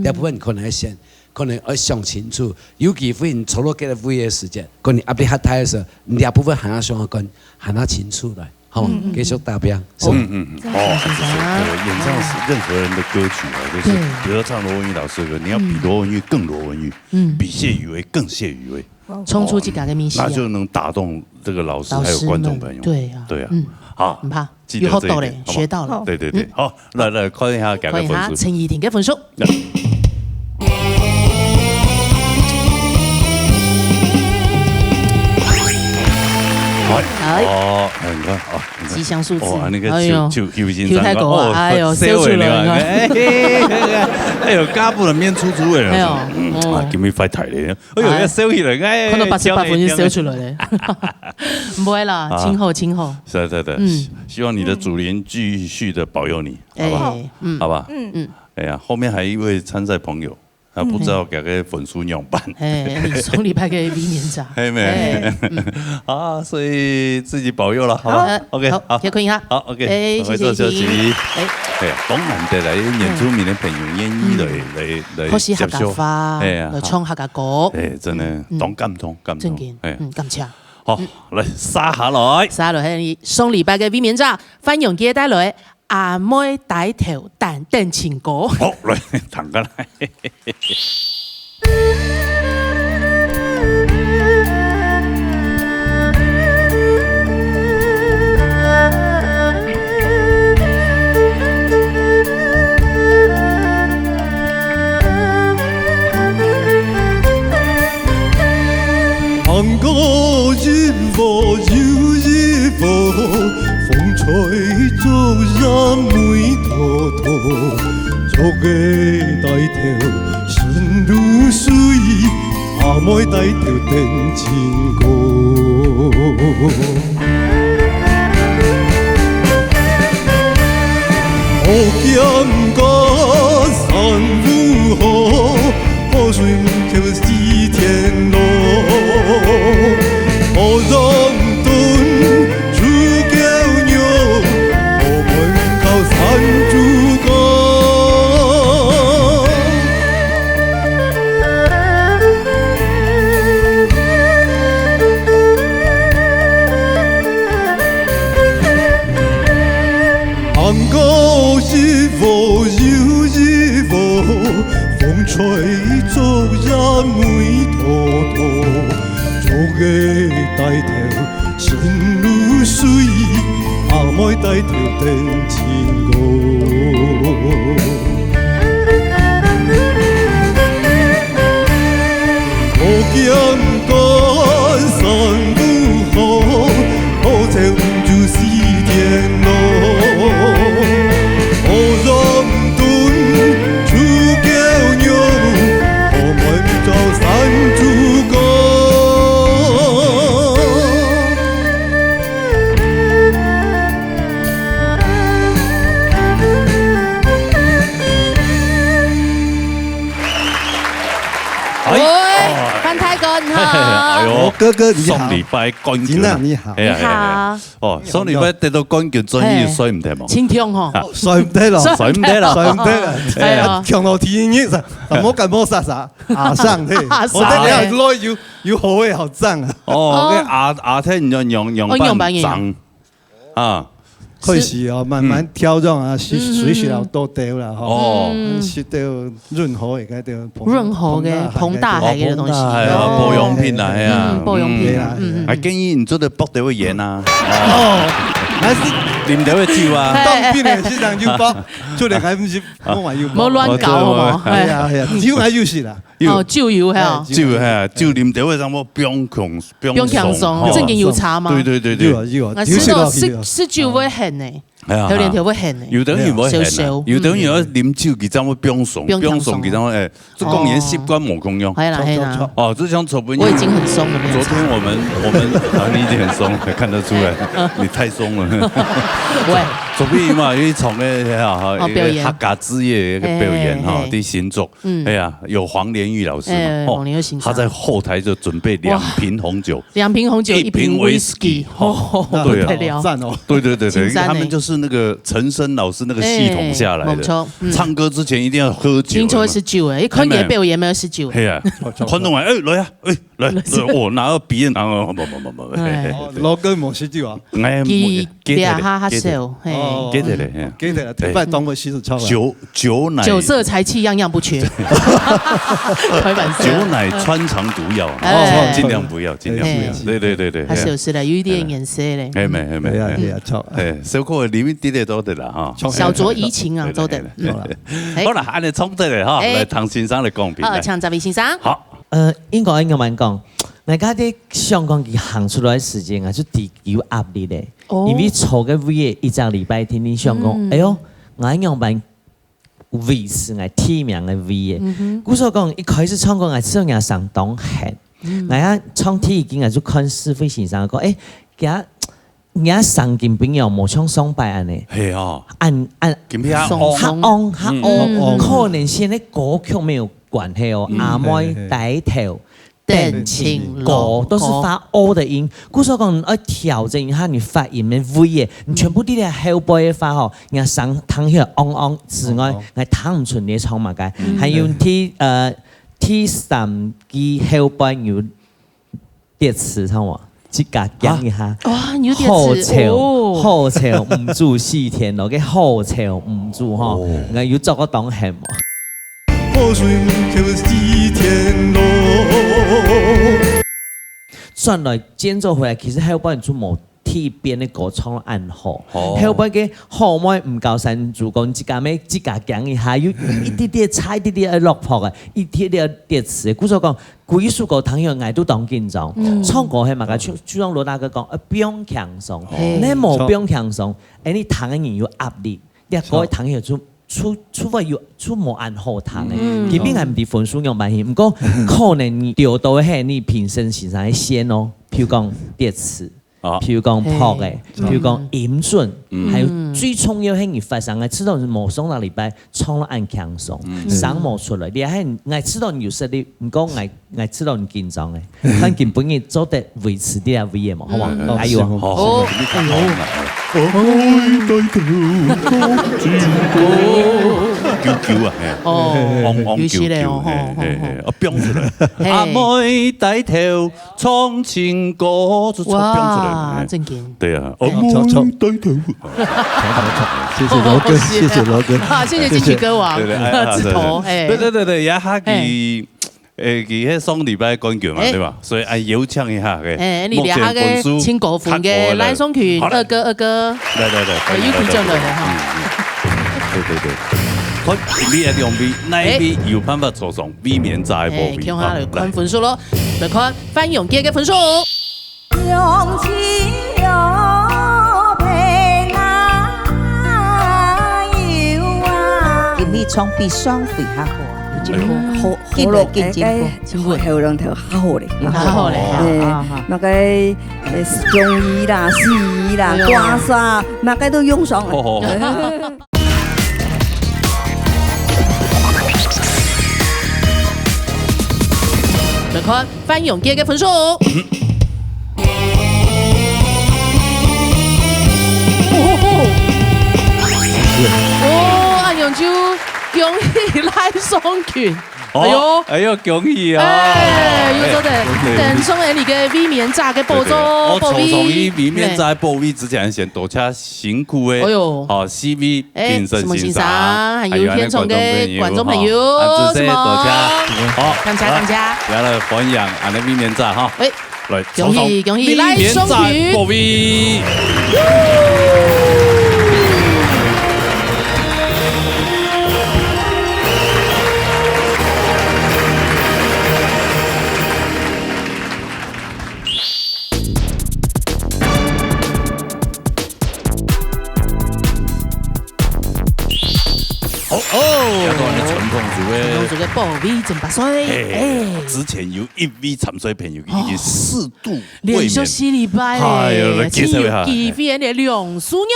这部分可能要先，可能要想清楚，有机会你坐落个位的时间，可能压力较大的时候，你这部分还要想要跟，还要清楚的。 好，继续打拼，是吧？嗯嗯嗯，哦，这是对演唱是任何人的歌曲啊，就是比如唱罗文玉老师的歌，你要比罗文玉更罗文玉，比谢宇威更谢宇威，冲出自家个名气啊，那就能打动这个老师还有观众朋友。对啊，对啊，嗯，好，很棒，记得这一点，有学到了，对对对，好，来来看一下，给个分数，陈怡婷个分数。 哎，哦，你看啊，吉祥数字，哦，那个哎呦就就就已经，Q 太狗啊，哎呦，笑出来了，哎呦，嘎布的面粗粗的，哎呦，啊，给你发财了，哎呦，要笑起来，哎，看到八十八分就笑出来了，不会啦，今后今后，是的，是的，嗯，希望你的主灵继续的保佑你，好不好？哎，嗯，好吧，嗯嗯，哎呀，后面还有一位参赛朋友。 啊，不知道这个分数仰般。哎，你上礼拜个避免者，嘿没？啊，所以自己保佑了，好吧？OK，好，结婚一下，好，OK，哎，谢谢，谢谢。哎，当难得来，原住民的朋友愿意来来来学习客家话，哎呀，来唱客家歌，哎，真的，当感动，感动，哎，嗯，感谢。好，来，杀下来，杀落去，上礼拜个避免者，范永杰带来。 阿妹低頭等等情歌。好，來，彈過來。 喂，范太公哈。哎呦，哥哥你好，上禮拜冠軍啊，金娜你好，哎呀你好，哦，上禮拜得到冠軍，終於睡毋得無？輕鬆吼，睡毋得咯，睡毋得啦，睡毋得啦，哎呀強到天日，怎麼感冒啥啥，阿上嘿，阿上我等下來有有好味好讚啊，哦，該阿阿天你要仰仰哦仰般般長啊，開始哦，慢慢調整啊，水水水要多掉了哈，哦。食到潤喉也該掉，潤喉个膨大海个東西哎呀，保養品啊，哎呀，嗯，保養品啊，嗯嗯，還建議你做得剝掉个鹽啊。哦，還是啉到个酒啊。當兵个時陣有包，就連還毋是，我嘛有包。莫亂搞好無？哎呀，哎呀，酒還有是啦。有。哦，酒有係哦。哎，酒係啊，酒啉到个，差不多放鬆，放鬆。放輕鬆，正經有差嗎？對，對，對，對。有啊，有啊，啊，有些東西有。食到，食，食酒會痕呢。 哎呀，口裡頭會痕呢。有的人會痕啊，燒燒。有的人要啉酒，佢正會放鬆，放輕鬆。放鬆，佢正會，哎，這講人習慣無共樣。哦。係啦，係啦。哦，就像昨天，我已經很鬆了，沒有差。昨天我們，我們，啊，你已經很鬆了，看得出來，你太鬆了。喂。昨天嘛，有一場个，哈，哈，哦，表演。一個客家之夜个表演，哈，嘿，嘿，嘿。在新竹。 嗯。哎呀，有黃連煜老師嘛，哎，哦，黃連煜先生。他在後台就準備兩瓶紅酒，哇，兩瓶紅酒，一瓶威士忌，一瓶威士忌，哦，哦，對啊。不得了。讚哦。對，對，對，對，真讚欸。因為他們就是那個陳昇老師那個系統下來的，哎，沒錯，嗯。唱歌之前一定要喝酒，聽說是酒欸，一看佢表演有沒有食酒。哎，沒有。嘿啊，沒錯。看到，哎，來啊，哎，來，來，我拿個鼻煙，然後，不，不，不，不，哎。嘿，嘿，嘿，對。哦，老哥無食酒啊？哎，佢 佢這下較少，嘿。哦。佢這下，嘿。佢這下，特別當會洗手操啊。酒，酒乃，酒色財氣樣樣不缺。開玩笑。酒乃穿腸毒藥啊，哎。盡量不要，盡量不要。嘿。對，對，對，對，較少食啦，有一點顏色咧。嘿，沒，嘿，沒，對啊，嘿。對啊，操。哎，小可啉一滴點都得啦，哈。小酌怡情啊，對，對，都得。對，對，對。嗯。哎。好啦，恁樣衝出來哈，哎。來，唐先生來講評，哦，來。請這位先生。好。呃，應該恁樣講，𠊎家己想講佢行出來个時間啊，就知有壓力咧。 哦。因為坐个位仔一隻禮拜天天想講，嗯。哎喲，𠊎仰般維持𠊎第一名个位仔。嗯哼。故所講，一開始唱歌，𠊎知𠊎聲當痕。嗯。𠊎啊唱第一句，𠊎就看世輝先生講，哎，佢啊，佢啊聲音朋友無像上擺恁呢。係哦。恁，恁，今日較鬆鬆。較旺，較旺，嗯。嗯。可能先个歌曲沒有關係哦，嗯。阿妹低頭。 等情歌，歌，都是發O的音。故所講，愛調整一下你發音个位仔，你全部在這後背个話吼，人家聲聽起來昂昂之外，哦，哦。𠊎聽毋出你在唱麼个。嗯。還有第，呃，第三句後背有疊詞，唱無？自家講一下。啊？哇，你有疊詞，好笑，哦。好笑，毋住四天咯，个好笑，毋住吼，哦。𠊎有做過當喊無？ 雨水就係天路。轉來建築回來，其實後半就無第一遍个歌唱到恁好。哦。後半个好妹毋夠山豬公，自家咩自家講一下，有一滴滴差一滴滴愛落魄个，一滴滴跌詞。故所講，歸首歌聽起來𠊎都當緊張。嗯。唱歌係嘛个，就，就像羅大哥講，呃，放輕鬆。嘿。你無放輕鬆，哎，你聽个人有壓力。 這歌聽起來就，就，就會有，就無恁好聽个。嗯。其實𠊎毋知分數仰般去，毋過可能你丟到个係你評審先生个線哦，譬如講疊詞，啊。譬如講拍个，嘿。譬如講音準，嗯。還有最重要係你發聲个，知道你無上個禮拜唱到恁輕鬆，嗯。聲無出來，你還，𠊎知道你有實力，毋過𠊎 𠊎知道你緊張个，但今晡日做得維持這位个無，好無？嗯。哎喲，好，好，好，哎喲。好，好，好。啾啾啊，嘿。哦，旺旺啾啾，有勢咧哦，嘿，嘿，嘿，吼，吼。啊，放出來。嘿。阿妹低頭唱情歌，就唱，放出來，哇，嘿。正經。對啊，哎，阿妹低頭。謝謝羅哥，謝謝羅哥。啊，謝謝金曲歌王，對，對，哎，啊，子頭，對，對。哎。對，對，對，對，也還可以 誒，佢係上禮拜冠軍嘛，誒。對吧？所以愛邀請一下，誒，誒，你這下个目前分數較高个，來，上去，好嘞。二哥，二哥。來，來，來，誒，又舉獎了，哈。嗯，嗯。對，對，對。看，你个兩位，哪一位有辦法坐上衛冕者个寶座？誒，共下來看分數咯。好，來。來看范永杰个分數。 今日唱比上回較好啊，有進步。嗯。好，好咯，進步，進步，哎，哎，進步。喉，喉嚨頭較好咧。較好咧，哎，哈，哈，哈。那個，哎，中醫啦、西醫啦、哎喲。刮痧，那個都用上了。好，好，好。來看 范永杰个分数。哦，恁樣就恭喜賴雙群。哦，哎喲。哎喲，恭喜啊！哎，又做得，哎，恭喜。等上了你个衛冕者个寶座，對，對，對。哦，寶座。坐上去衛冕者寶座之前，先多謝辛苦个，哎喲。哦，四位 哎，評審先生，什麼先生，還有現場个觀眾朋友，啊，這些什麼？多謝。好，感謝，感謝。來，來歡迎，啊，那衛冕者哈。喂。來，恭喜，恭喜，來，美濃仔送去。寶貝。哦，哦。要到你的傳統組的。傳統組的寶貝真不衰，嘿，哎。之前有一位參賽朋友已經四度衛冕。連續四禮拜嘞，哎喲，來介紹一下。真有機會的梁淑娘。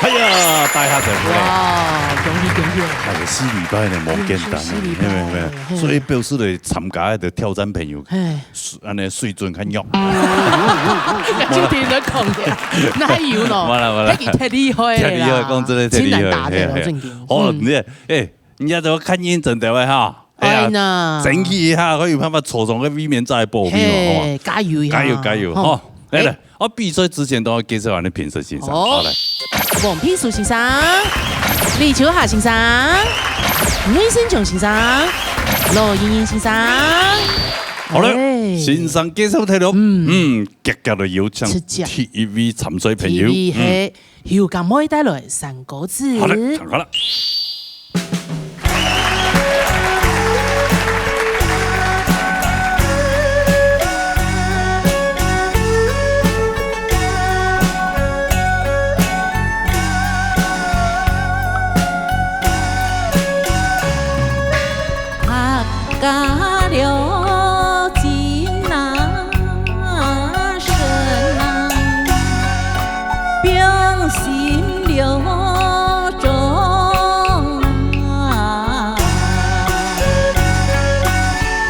哎呀，大家再會。哇，恭喜恭喜。哎呀，四禮拜呢，無簡單，連續四禮拜，嘿，嘿，嘿。嘿。所以表示咧，參加的挑戰朋友，嘿。 水，恁呢水準較弱。就聽你講个，哪有咯？無啦，無啦。彼个忒厲害了啦。忒厲害，講真的忒厲害，真難打的咯，嘿，嘿。正經。哦，嗯。你，哎，人家都看認真的喂哈。哎呀，哎呀，爭取一下，可以有辦法坐上个衛冕賽个寶貝嘛，好吧？嘿，加油一下。加油，加油，吼。吼。來，來。哎。 哦，比賽之前都要介紹恁呢評審先生。哦。好，來。黃佩書先生、李秋霞先生、魏新瓊先生、羅英英先生。好了，哎。先生介紹忒了。嗯。嗯，遽遽來有請出場。第一位參賽朋友。第一位係，嗯。由柑妹帶來山歌子。好了，唱好了。 客家了情啊，深啊，冰心了中啊，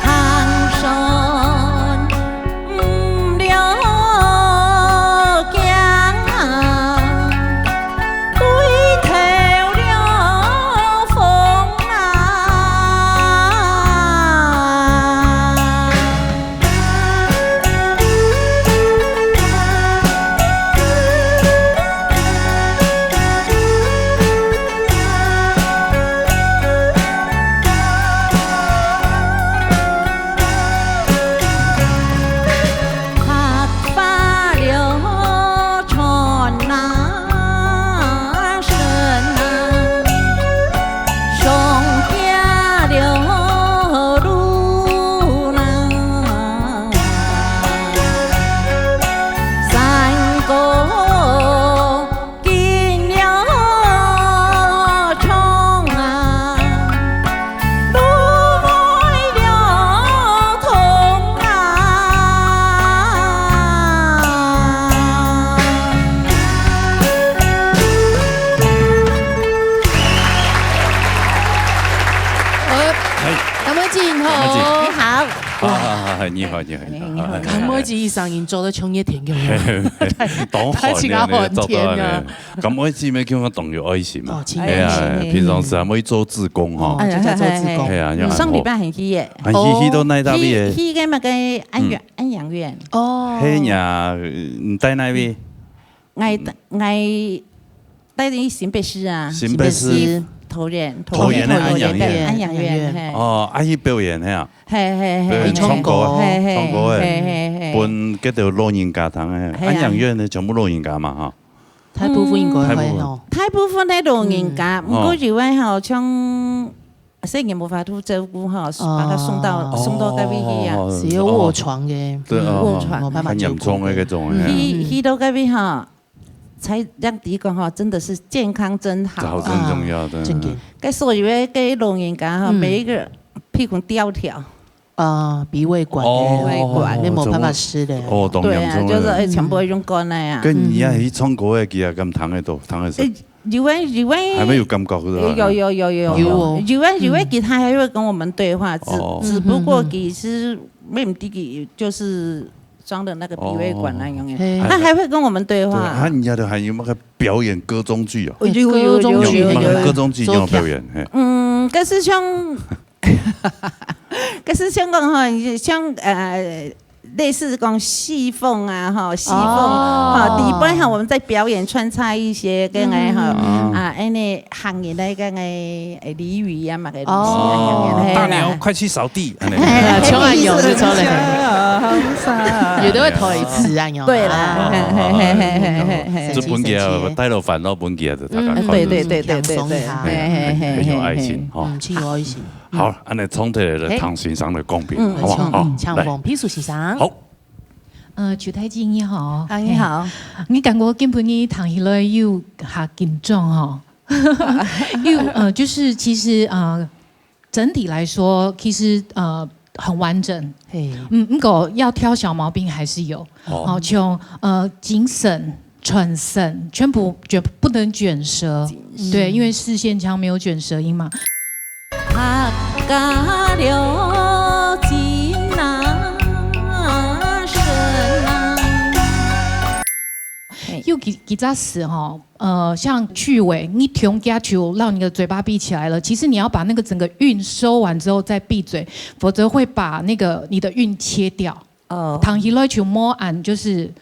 行山 毋了驚，對頭了風啊。哎，柑妹姊，你好。柑妹姊。你好。哇。好，好，好，好，你好，你好，你好。哎，你好。哎，哎，哎。柑妹姊一聲音做得像熱天一樣。當寒了呢，大家寒天啊。做到呢。 柑妹姊妹叫我當有愛心啊。哦，真有愛心。哎呀，平常時還會做志工吼。哦，就在做志工。哎呀，哎，哎，哎。上禮拜還去耶。還去，去到哪搭位耶？去，去該麼个安養，嗯。安養院。哦。嘿呀，你在哪位？𠊎，𠊎在新北市啊。新北市。桃園，桃園的安養院。桃園的安養院，嘿。哦，啊，去表演嘿啊。嘿，嘿，嘿，嘿。表演唱歌啊，嘿，嘿，唱歌欸。嘿，嘿，嘿。分該兜老人家聽欸。嘿啊。安養院呢，全部老人家嘛，哈。 大部分應該會吼。嗯。大部分。大部分个老人家，嗯。毋過有个吼，像細人無法度照顧吼，哦。把他送到，送到該位去啊。哦。是要臥床个。對，嗯，哦，臥床。無辦法照顧个。很嚴重的那種，嗯。哎。去，去到該位吼，才讓第一個吼，真的是健康真好。這好真重要的。啊，真的。該所有个，个老人家吼，嗯。每一個屁股掉條。 啊，鼻胃管的，哦，鼻胃管。那沒有辦法吃的。哦，當嚴重了。對啊，就是，哎，全部用管的呀。跟你啊，嗯。去唱歌的，佢啊，敢聽得到，聽得到。哎，有啊，有啊。還沒有感覺是吧？有，有，有，有，有。有哦。有啊，有啊，嗯。佢還會跟我們對話，只，哦。只不過佢是，嗯，嗯，嗯。沒有地方，就是裝的那個鼻胃管那樣的。哦。嘿。他還會跟我們對話。對，他人家都還有那個表演歌中劇哦。有，有，有，有，有，有。有，那個歌中劇有表演，嘿。嗯，可是像 可是像講吼，像，呃，類似講戲鳳啊，吼，戲鳳，哦。吼，底背吼，我們在表演穿插一些跟，哎，吼，嗯，嗯，嗯。啊，恁呢行入來个，欸，俚語啊嘛，个俚語啊，哦，嘿啦。大牛，快去掃地，恁呢。哎呀，像恁樣就出來。有的會偷吃啊，有。對啦，啊，嘿，嘿，嘿，嘿，嘿，嘿，嘿。這本家帶了煩惱，本家的，大家看，嗯，對，對，對，對，對，輕鬆一下。嘿，嘿，嘿，很有愛心，嘿，嘿。哈。嗯，真有愛心。好，恁呢衝起來了，嘿。唐先生來講評，嗯，好不好？好，嗯，請來。黃秘書先生。好。 呃，邱太太你好。啊，你好。嘿，你感覺今晡日談起來有較緊張吼？有，呃，就是其實，呃，整體來說，其實，呃，很完整。嘿。嗯，不過要挑小毛病還是有。哦。哦，像，呃，謹慎、傳神，全部絕，不能捲舌。謹慎。對，因為四縣腔沒有捲舌音嘛。 客家料理那深啊。有幾，幾隻詞吼，呃，像句尾，你停幾下就讓你的嘴巴閉起來了。其實你要把那個整個韻收完之後再閉嘴，否則會把那個你的韻切掉。哦。談起來就無恁，就是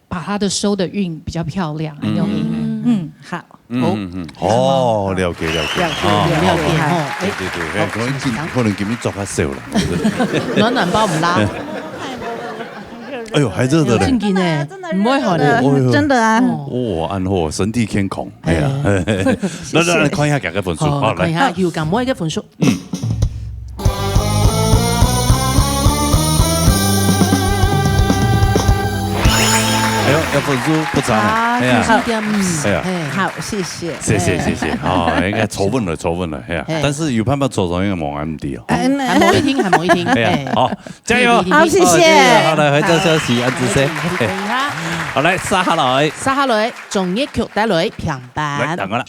把它的收的韻比較漂亮，很有意義。嗯。嗯。好。 嗯，好。嗯，嗯，嗯。哦，了解，了解。了解，哦，了解，哦。吼。對，對，對，嘿，好，可能今，先生。可能今日做較少了，是不是？暖暖包毋拉。哎呦，還熱的嘞。正經欸，真的，真的，毋會寒的。熱熱的，哦。真的啊。哦。哇，恁好，身體健康，哎呀。哎。謝謝。那，那，那看一下，給个分數，好，好，來。看一下，有感冒一個分數。 哎呦，這分數不差呢。啊，哎呀，九十點五，哎呀。嘿。好，謝謝。謝謝，謝謝。哦，應該坐穩了，坐穩了，哎呀。嘿。但是有辦法坐上，應該無恁低哦。哎，還無一定，還無一定。哎呀，嘿。好，加油。好，謝謝。好，謝謝。好，來，回到消息，恁仔細。嘿。好，來，接下來。接下來，中一曲帶來評判。來，等我啦。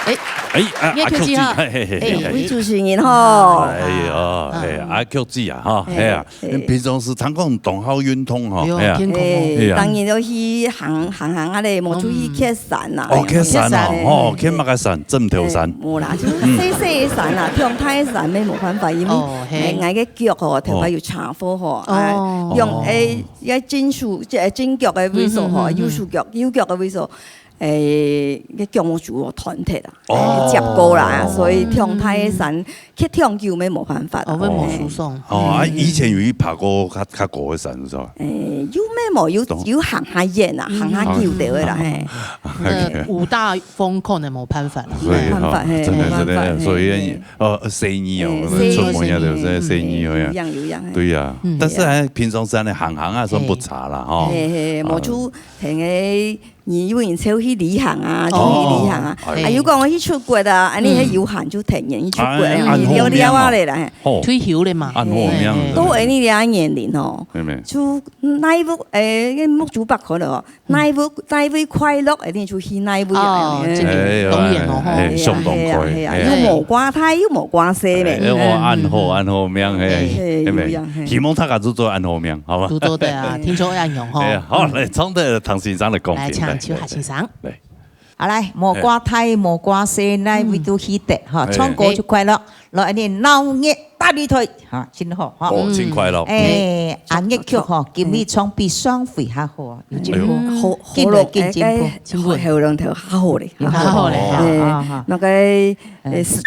哎，哎，啊，阿Q姐，阿Q姐，嘿，嘿，嘿，嘿，哎，嘿。位主持人吼。哎呀，哎，阿Q姐啊，哈，嘿。哎呀，嘿。平常時常講當好運動吼，哎呀。哎喲，健康哦。哎，哎呀。當然就去行，行行啊咧，無注意嗯。蹶山啦，哦，哎呀，蹶山哦，蹶山。哦，蹶麼个山？枕頭山。哎，無啦，就係細細个山啦，嗯。蹶大个山，乜無辦法，因為哦，嘿。𠊎，𠊎个腳吼，頭擺有車禍吼，哦。啊，哦。用，哎， 該金屬，這，金腳个位所吼，嗯，嗯，嗯，嗯。右手腳，右腳个位所，誒，該腳毛就斷忒啦，哦。接過啦，哦。所以蹌大个山，去蹌久乜無辦法啦。哦，會無舒爽。哦，啊，嗯。以前有去爬過較，較高个山，是吧？誒，有乜無，有，懂。有行較遠啊，行較久个啦，嗯。嘿。那五大峰可能無辦法啦。所以，無辦法，哈，嘿，真的是這樣，無辦法，所以，嘿，嘿。 哦，生意哦，哎，生意，出門呀，對不對？生意，生意，有影，有影，嘿。對呀，嗯。但是還平常時恁樣行行啊，算不差啦，吼。嘿，嘿，啊。無就跈个你有人就去旅行啊，就去旅行啊。哦，哎。啊，有講去出國啊，恁呢，嗯。該有閒就天天去出國，哎，哎，恁呢，恁好命啊。尞尞啊咧啦，嘿。好。退休咧嘛。恁好命。嘿，嘿。都恁呢个年齡哦，妹妹。就哪位，哎，該目珠擘開了哦，嗯。哪位，哪位快樂，一定就去哪位啊。哦，哎。真的，哎，當然咯，吼。哎，哎，相當快，係啊，係啊，係啊。哎。又無掛大，又無掛細咩。哎，哦，恁好，嗯。恁好命，嘿，哎，嘿，嘿，妹妹。有影，嘿。希望大家都做恁好命，好吧？都做得啊，聽說恁樣吼。哎呀，好，嗯。來，唱得唐先生來講評，來，請，來，請夏先生。來。 好，來，無掛大，無掛細，哪位都去得，哈，哎。唱歌就快樂，來，恁呢鬧熱大禮台，哈，真好，哈。哦，真快樂。哎，啊，熱曲吼，今日唱比上回較好，有進步。哎喲。好，好咯，緊來緊進步。哎，哎，喉，喉嚨頭較好咧。有較好咧，哎，哈，哈。那個，哎，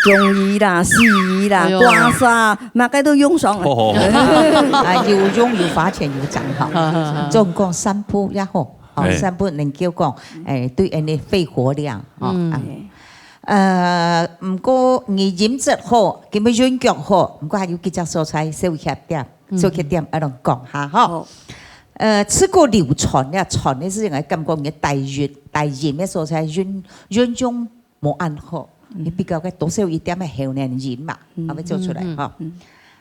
中醫啦、西醫啦、哎喲。刮痧，麼个都用上了。哦。啊，有用，有花錢，有賺，哈。哈，哈，哈。總講三步也好。 哦，哎。三步能夠講，哎，對人个肺活量，哦，嗯。啊。呃，毋過你飲食好，根本運腳好，毋過還有幾隻所在，小缺點，嗯。小缺點，愛同講下，吼。好。呃，自古流傳呀，傳个事情，感覺你个大運，大運个所在，運，運用無恁好，嗯。你比較个多少一點个後年運嘛，嗯。後尾做出來，嗯，嗯，吼。嗯。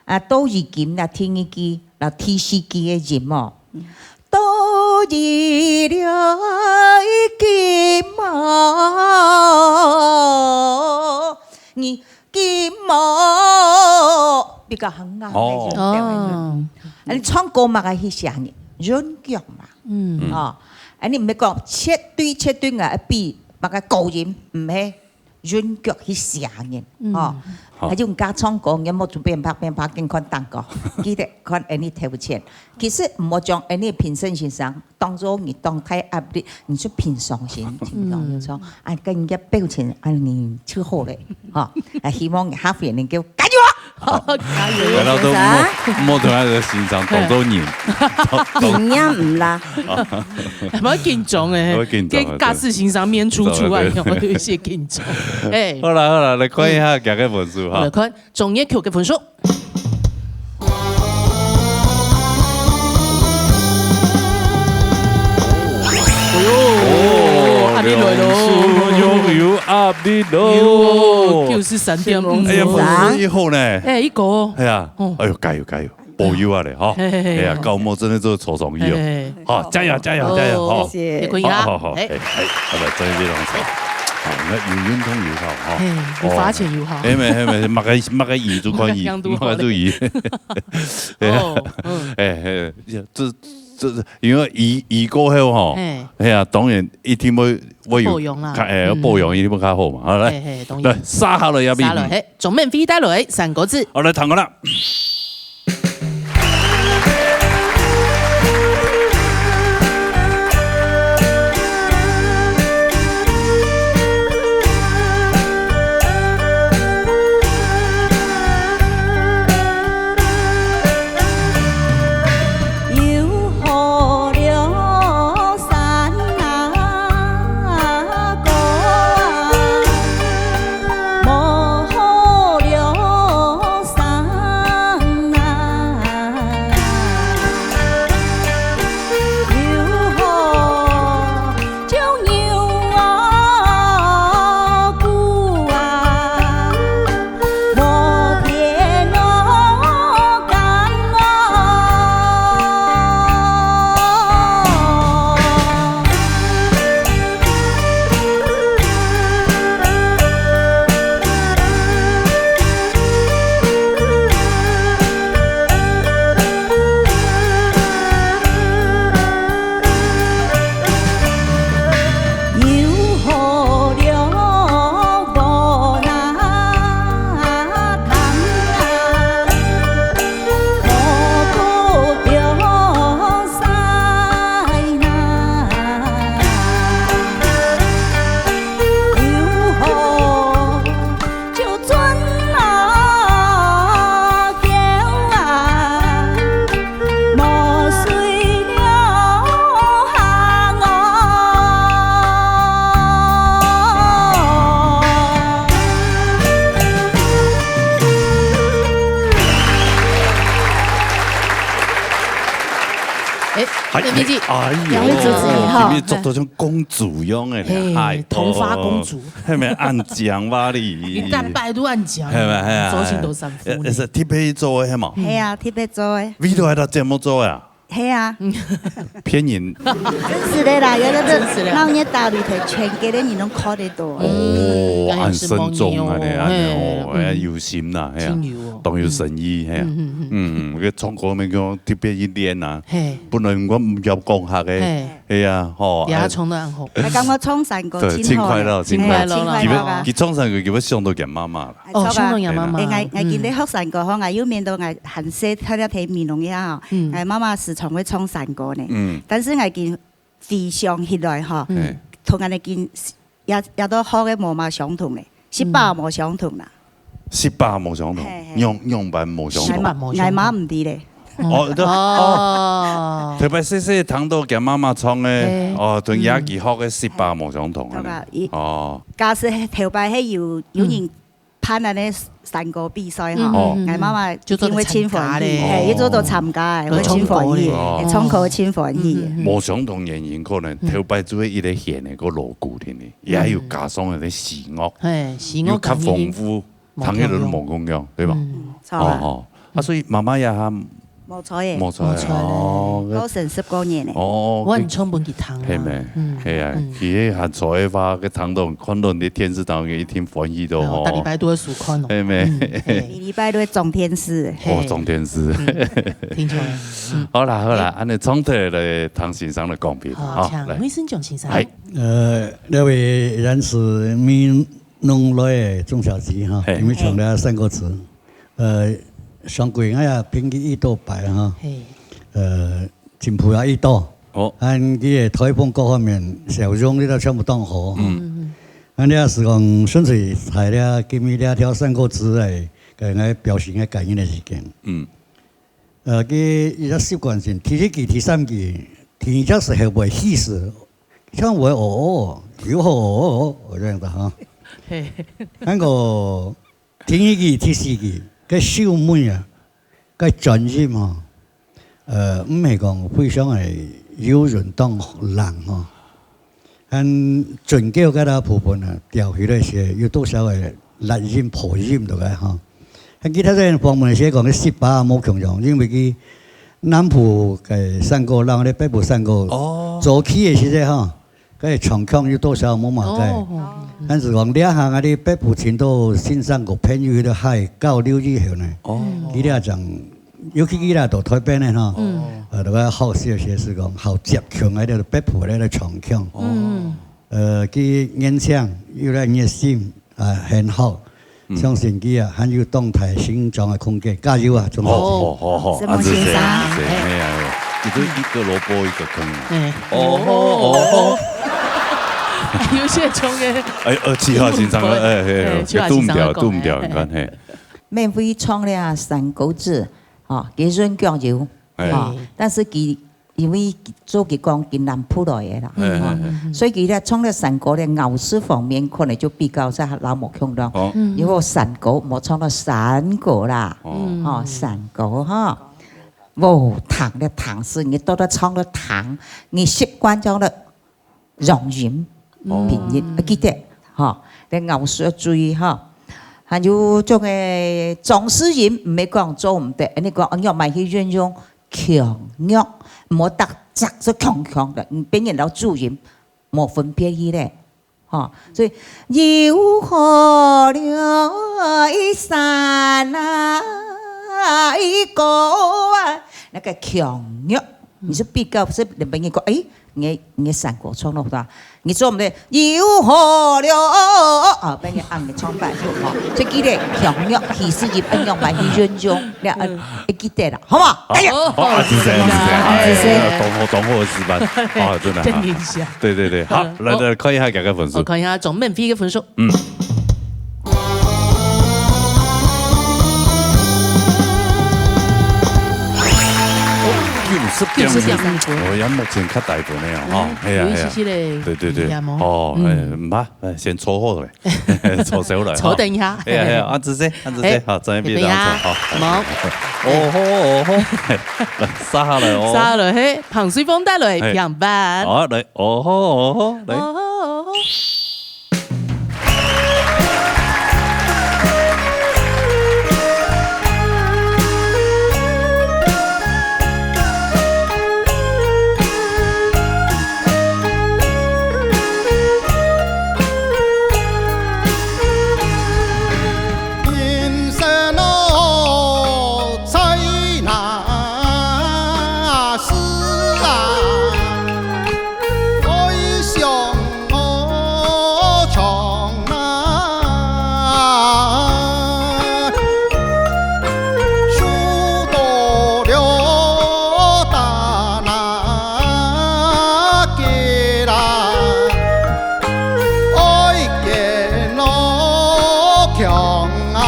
啊，到如今啦，第二句，啦，第四句个運哦。嗯。 到底了一根毛，你根毛比較行啊，哦。那種表演。哦。啊，你唱歌嘛，該去寫人，韻腳嘛。嗯。哦，啊，你毋係講絕對絕對啊，比那個高音，毋係。 韻腳去寫人，嗯。吼。好。還有人家唱歌，你莫準備拍片拍緊看蛋糕，記得看恁呢頭前。其實毋好將恁呢評審先生當做你當大壓力，你就平常心，平常心唱，嗯。啊，跟人家表情，啊，你就好了，吼。啊，希望下回能夠加油啊！好，加油。然後都莫，莫同他的先生當做人。緊張毋啦。 還蠻緊張欸，會緊張啊，該駕駛先生面出出來，對。有一些緊張。哎。好啦，好啦，來看一下今日个分數哈。來看中樂曲个分數。哎喲，哦，壓力來咯。兩組攏有壓力咯。喲，九十三點五。哎呀，分數一好呢。哎，一個。哎呀，哦。哎喲，加油，加油。 保佑啊咧，吼。嘿，嘿，嘿，哎呀，好。高木真的做出創意哦。嘿，嘿，嘿。好，加油，加油，加油，哦，好。謝謝。好，好，好，哎。哎，哎，好了，真的非常好。好，你看有運動有好，哈。嘿，有花錢有好。哦。哎，沒，哎，沒，麼个，麼个魚就看魚，麼个就魚。哦，嗯。哎，哎，這，這，因為魚，魚過後吼，嘿。哎呀，當然一定會，會有，保養啦。較，哎，嗯。保養一定會較好嘛。好，來，嘿，嘿，當然。來，殺好了，要不，殺了，嘿，總面飛帶落，三個字。好，來，聽過啦。 有好了山啊，哥啊，無好了山哎，你，哎呦，兩位主持人哈。今日著到像公主樣个呢，嘿，嗨，童话公主。哦，係咪恁靚哇你？一旦拜都恁靚，係咪？係啊，造型都三夫呢。哎，係特別做个係嘛？係啊，特別做个。為著這節目做个啊？係啊。騙人。真實个啦，有个真實个。鬧熱打雷，全街个人攏看得到。哦，嗯，恁慎重啊，恁哦，嘿，哎，有心啦，係啊，真有哦。當有誠意，係啊。嗯，嗯，嗯。嗯，个唱歌乜講特別一練啊。嘿。本來我毋曉講客个，嘿。 係啊，吼，哎。也唱得恁好。哎，感覺唱山歌對，真好呢。真快樂，真快樂。哎，真快樂啦。佢要，佢唱山歌，佢要想到佢媽媽啦。哎，哦，唱到佢媽媽。哎，𠊎，𠊎今日學山歌吼，𠊎又面對𠊎還細，大家睇美濃一下吼，嗯。𠊎媽媽時常會唱山歌呢。嗯。但是𠊎今回想起來吼，嗯。同𠊎个今 也，也都學个無嘛相同咧，食飽無相同啦。食飽無相同，嘿，嘿。仰，仰般無相同？食飽無相同。𠊎媽毋知咧。哦，對，哦。哦。頭擺細細聽到佢媽媽唱个，嘿。哦，同爺佢學个食飽無相同啊。對吧？哦。假使頭擺係有，有人辦恁呢山歌比賽哈，嗯。哦。𠊎媽媽一定會盡歡喜，就做得參加咧。嘿，佢做得參加个，哦。會盡歡喜，哦。嘿，唱歌會盡歡喜。嗯，嗯，嗯。無相同原因，可能頭擺就係一個弦个，个鑼鼓定定。 也有加上个喜樂，嘿，喜樂感，又較豐富，無共樣。聽起來都無共樣，對吧？嗯。著啊。哦，哦。啊，所以媽媽也還無錯耶。無錯耶，無錯耶。哦，過身十過年呢。哦，𠊎還唱分佢聽啊。係咩？嗯，係啊，嗯。佢還坐个話，佢聽到，看到你電視當中一定歡喜到哦，吼。逐禮拜都會收看哦。係咩？嗯，係。每禮拜都會裝電視。哦，裝電視。嘿。嗯，聽出來。嗯。好啦，好啦，恁呢，從頭來聽先生个講評，好，好，來。請魏伸炯先生。哎。 呃，這位人是美濃來个鍾小姐哈，嘿。因為唱了山歌詞，呃，上過𠊎也拚佢幾多擺哈，嘿。呃，進步也幾多，哦。恁佢个台風各方面，笑容你都全部當好哈。嗯。嗯，嗯。恁這係講，純粹在這今日這條山歌詞來，个𠊎表示𠊎感恩个意見。嗯。 呃，佢一隻習慣性，第一句、第三句，第二隻時候會氣死，像會哦哦，有好哦哦，哦，這樣子哈。嘿。那個第二句、第四句，該收尾啊，該轉音哈，呃，毋係講非常个有人當冷哈。 還準叫該个部分啊，調起來時有多少个拉音、破音落來哈。還其他个方面，先講个十八無共樣，因為佢南部个山歌，然後咧北部山歌，哦。早期个時節哈，該个唱腔有多少無嘛个。哦。但是講這下啊，你北部尋到新山歌朋友，佢都還較留意後呢。哦。佢這種 尤其佢啦，到台北呢，吼，嗯。呃，都愛學習學習，係講好接近个這个北部个這个腔腔。嗯。呃，佢年輕又來熱心，啊，很好。嗯。相信佢啊，還有當大成長个空間，加油啊，鍾小姐。好，好，好，好，沈夢先生。啊，謝謝，謝謝，哎呀，你都一個蘿蔔一個坑啊。哎。哦，哦，哦。有些衝个。哎，呃，七號先生，哎，哎，哎，七號先生，堵毋著，堵毋著，哎。你看，嘿。 免費唱了山歌子，吼，佢人腳有，哎。吼，但是佢，因為做佢講佢南部來个啦，哎，哎，吼，哎。所以佢咧唱了山歌咧，咬字方面可能就比較在老無共樣。哦。嗯。然後山歌，無唱到山歌啦，哦。吼，山歌哈，無聽了聽是，你到底唱了聽，你習慣咗了 陽音，哦。平音，啊，記得，吼，你咬舌注意，吼。還有種个裝飾音，毋係講做毋得，恁呢講，愛仰般去運用腔弱，毋好逐隻就腔腔个，嗯，變成了注音，無分別去咧，吼。所以，又好了一山啊，一個啊，那個腔弱，你是比較，是人家講，誒， 你，你山歌唱了，你做毋得，又好了，啊，分你按你唱白就好。所以記得，強弱其實一般用來去運用，你愛，嗯。愛記得啦，好無？加油！好，好，啊，謝謝，謝謝，哎，哎，哎，當好，當好的示範，啊，真的，啊。真的是啊。對，對，對，好，嗯，來，好。來，看一下這個分數。我看一下總免費的分數。嗯。哦，九十九十點五分。哦，也目前較低分个哦，吼，嗯，係啊，有一些些个係啊。對，對，對。危險哦。哦，嗯。哎，毋怕，哎，先坐好咧，坐燒來，坐等一下。哈。哎呀，哎呀，恁仔細，恁仔細，哎，好，這邊別人坐，等一下，好。好。哦吼，哦吼，來，殺下來哦。殺下來，嘿，彭水鳳帶來，嘿。平板。好，來，哦吼，哦吼，來。哦吼，哦吼。人生哦，在哪时啊？ 哀伤我唱啊，诉到了大那个啦，哀见我强啊。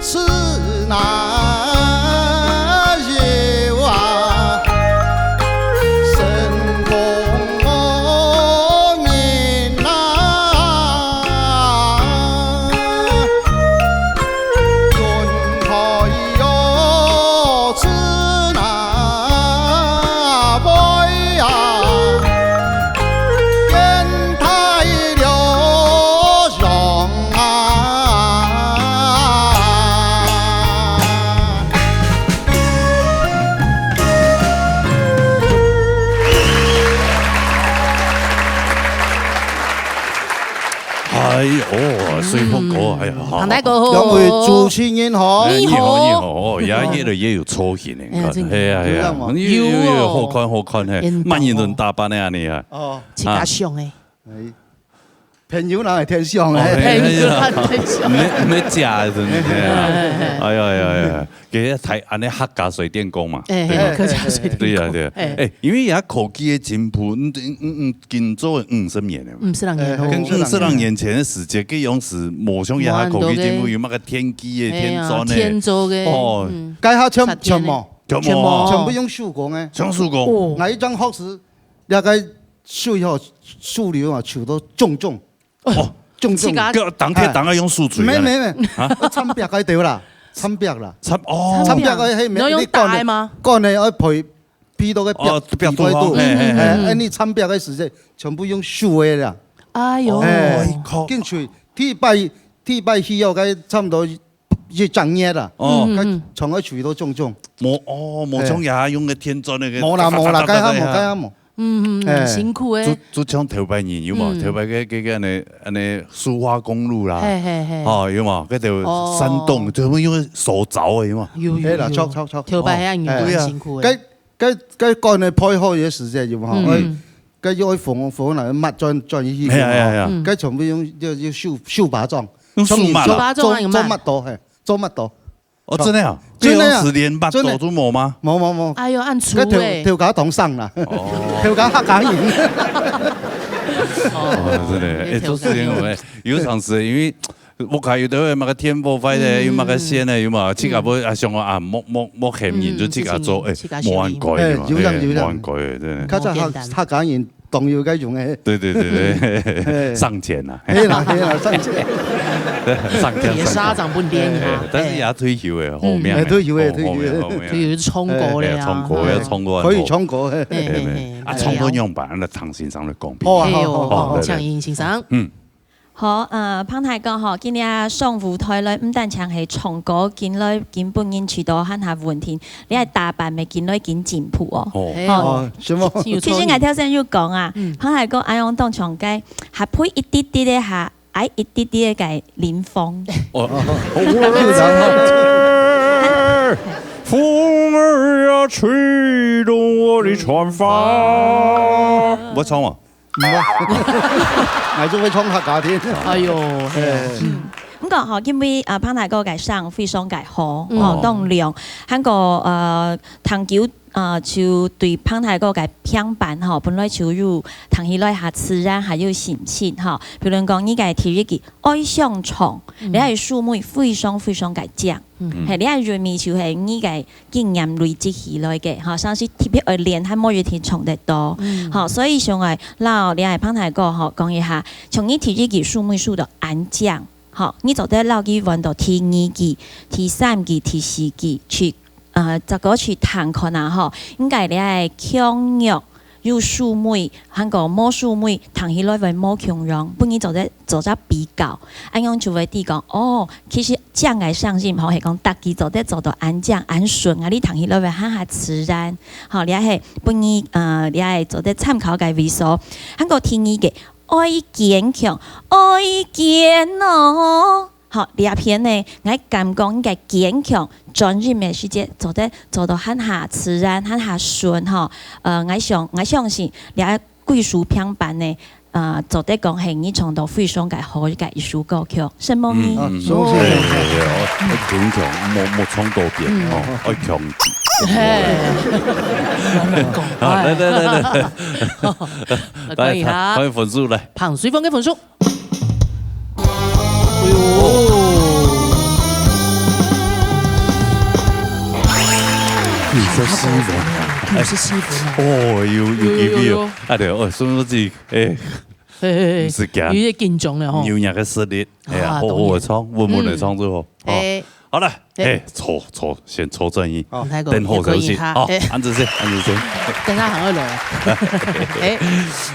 是那有啊，成功人啊，云彩哟，是那位啊， 变大了容啊。哎喲，水凤哥，哎呀，好。唐大哥好。两位主持人好。哎，你好，你好。你好，哦，也越来越有造型了，哎呀，你看，真的。哎呀，哎呀，有样吗？有，有，有，有，好看，好看，嘿，真的哦。慢一点打扮的啊，你啊。哦。自家想的。 哎，朋友哪会天上哦，哎？朋友哪会天上？没，没假的，真的，哎呀，哎呀，哎呀，给他抬，安尼客家水电工嘛，哎，对吧？哎，客家水电工。对呀，对呀。哎。哎，因为也科技的进步，嗯，嗯，嗯，今做五十年了嘛。五十六年哦。哎，跟五十六年前的时间，跟用时，无像现在科技进步，有那个天机的、哎呀，天钻的。天鑽的，哦。嗯。该下全，全部，全部哦。全部用手工的。全手工。哦。哪一张好吃？ 了解水吼，水流啊，受到重重。哦，重重。自家个，当天当个用手吹啊。没，没，没。啊？参壁个对啦，参壁啦。参，哦。参壁个，嘿，你要用你管的，打的吗？管的要配，配到个壁，哦，壁壁头吼，嘿，嘿，嘿。哎，哎，你参壁个时节，全部用手的啦。哎哟。哎，哦，靠。进去，第一摆，第一摆去要个差不多 一整日啊，哦。嗯，嗯，嗯。佢从个水都种种。无，哦，无从遐用个天钻那个，无啦，无啦，该下无，该下无。嗯，嗯，嗯，哎。辛苦欸。就，就像头擺人有无？嗯。头擺个，个，个安尼，安尼苏花公路啦，嘿，嘿，嘿。哦，有无？个就哦。山洞，全部用手凿的，有无？有，有，嘿啦，有。错，错，错。头擺遐人哦。哎。对啊。辛苦欸。该，该，该管个配合个时节有无？嗯。哎， 个要风，风来抹转，转去。哎呀，哎呀，哎呀。嗯。个全部用，要，要手，手把种。用手抹啊？手把种啊，用抹。做，做抹刀，嘿，做抹刀。哦，真的啊？真的啊。这样子连抹刀都无吗？真的。无，无，无。哎哟，恁粗欸。个头，头家同上啦。哦。头家客家人。哦，真的，哎，做事情有，有常识，因为 屋下有兜个，么个电火坏咧，嗯。有么个线咧，有嘛？自家嗯。要啊，想讲啊，莫，莫，莫嫌人，嗯，就自家做，哎，自家修理。无人改的嘛，哎，有影，哎，有影。无人改的，真的。较早客，无简单。客家人当有个用的。对，对，对，对。哎。上钱啊。嘿啦，嘿啦，上钱。上天，铁砂掌不能电他。哎，哎，但是也退休了，后面嗯。哎，退休了，哦，退休了。后面，后面。退休是唱歌了啊。哎，唱歌，哎。要唱歌，可以唱歌，哎。哎，哎，哎，哎，啊，哎，唱歌样板，那唐先生的公平。好啊，哎哟，好，好，好。好，对，对。抢赢先生。嗯。 好，呃，彭大哥吼，今日上舞台來，毋單淨係唱歌，今來，今晡日試著還較穩定，你還打扮乜今來緊進步哦。哦。係哦。哦，什麼？有創意。其實𠊎頭先有講啊，嗯。彭大哥恁樣當像該，還配一滴滴个，還挨一滴滴个該林峰。哦，哦，哦。風兒啊，吹動我的船帆。我唱啊。毋會，𠊎就會唱客家片。哎喲，係啊。哎。嗯。毋過吼，因為，呃，彭大哥个聲非常个好，嗯。吼，當亮，還過，呃，聽久，呃，就對彭大哥个平板吼，本來就有聽起來較自然，還有信心吼。比如講，你个第一句愛上場，嗯。你个收尾非常非常个靚。嗯。係，你个韻味就係你个 經驗累積起來个，吼，像係特別愛練，還無一定唱得到。嗯。吼，所以想愛摎這个彭大哥，吼，講一下，從你第一句收尾收到恁靚，吼，你做得摎佢換到第二句、第三句、第四句去，呃，再過去聽看啊，吼，應該這个腔調 有收尾，還過無收尾，聽起來會無共樣，分你做得，做得比較。恁樣就會知講，哦，其實靚个聲音吼，係講逐句做得做到恁靚、恁順啊，你聽起來會較較自然。吼，這係分你，呃，這係做得參考个位所。還過第二个，愛堅強，愛堅哦。 好，這片呢，𠊎感覺你个堅強，轉音个時節做得做到還較自然，還較順吼。呃，𠊎相，𠊎相信這歸首平板呢，呃，做得講係你唱到非常个好个一首歌曲，承蒙你。嗯，嗯，哦，承蒙。哎，哎，哎，哦，愛堅強，莫，莫唱多遍哦，嗯。愛強。嘿。啊，來，來，來，來。來，看一下。看，看分數來。彭水鳳个分數。 哎喲，九十四分啊！九十四分啊！哦，有，有機會哦！有，有，有。哎，對，哦，所以講自己，哎，嘿，嘿，嘿，毋使驚，有一點緊張了吼。有若个實力，哎呀，啊，好好个唱，當然。穩穩个唱就好。嗯。哦，哎。好了，哎。哎，坐，坐，先坐轉去，好。等候消息，好，哎。恁仔細，恁仔細。等下還會來。哎。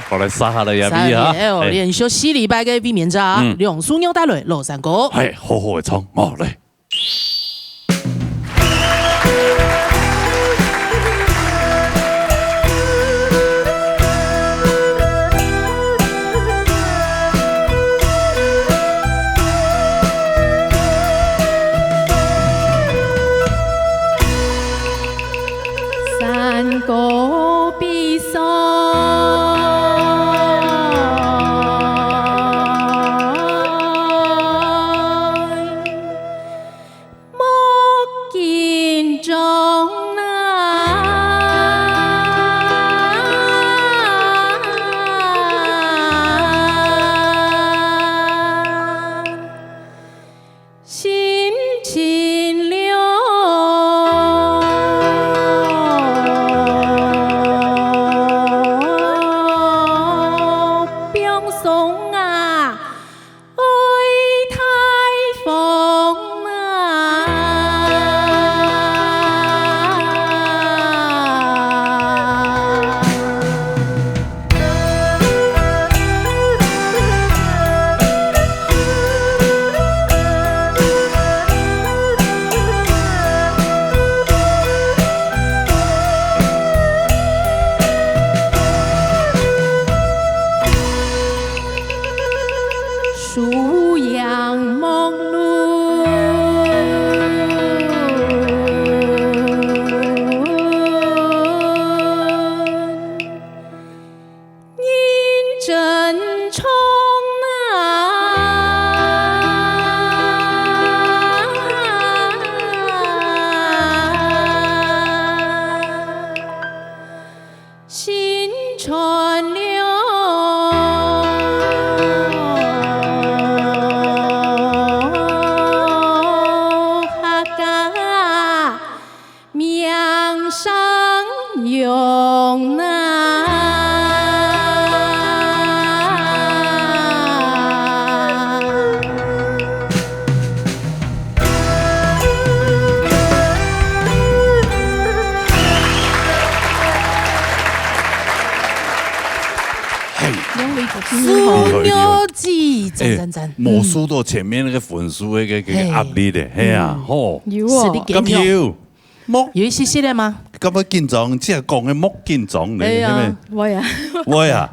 好，來，殺下來呀，殺下來，B哈。哎哦，哎。連續四禮拜个衛冕者，嗯。梁淑娘帶來《老山歌》。哎，好好个唱，哦，來。 山歌比賽，莫緊張啊！ 心情了放鬆啊，愛大方啊。 認真唱啊！心穿了客家 名声扬啊！嘿，两位个厉害，厉害，厉害。赞，赞，赞。哎，无输到前面那个分数的，个，个，个压力的，嘿啊，嗯。吼。有哦。实力坚强。敢有？ 莫，有一息息个吗？感觉紧张，只系讲个莫紧张咧，哎呀。系咪？会啊。会啊，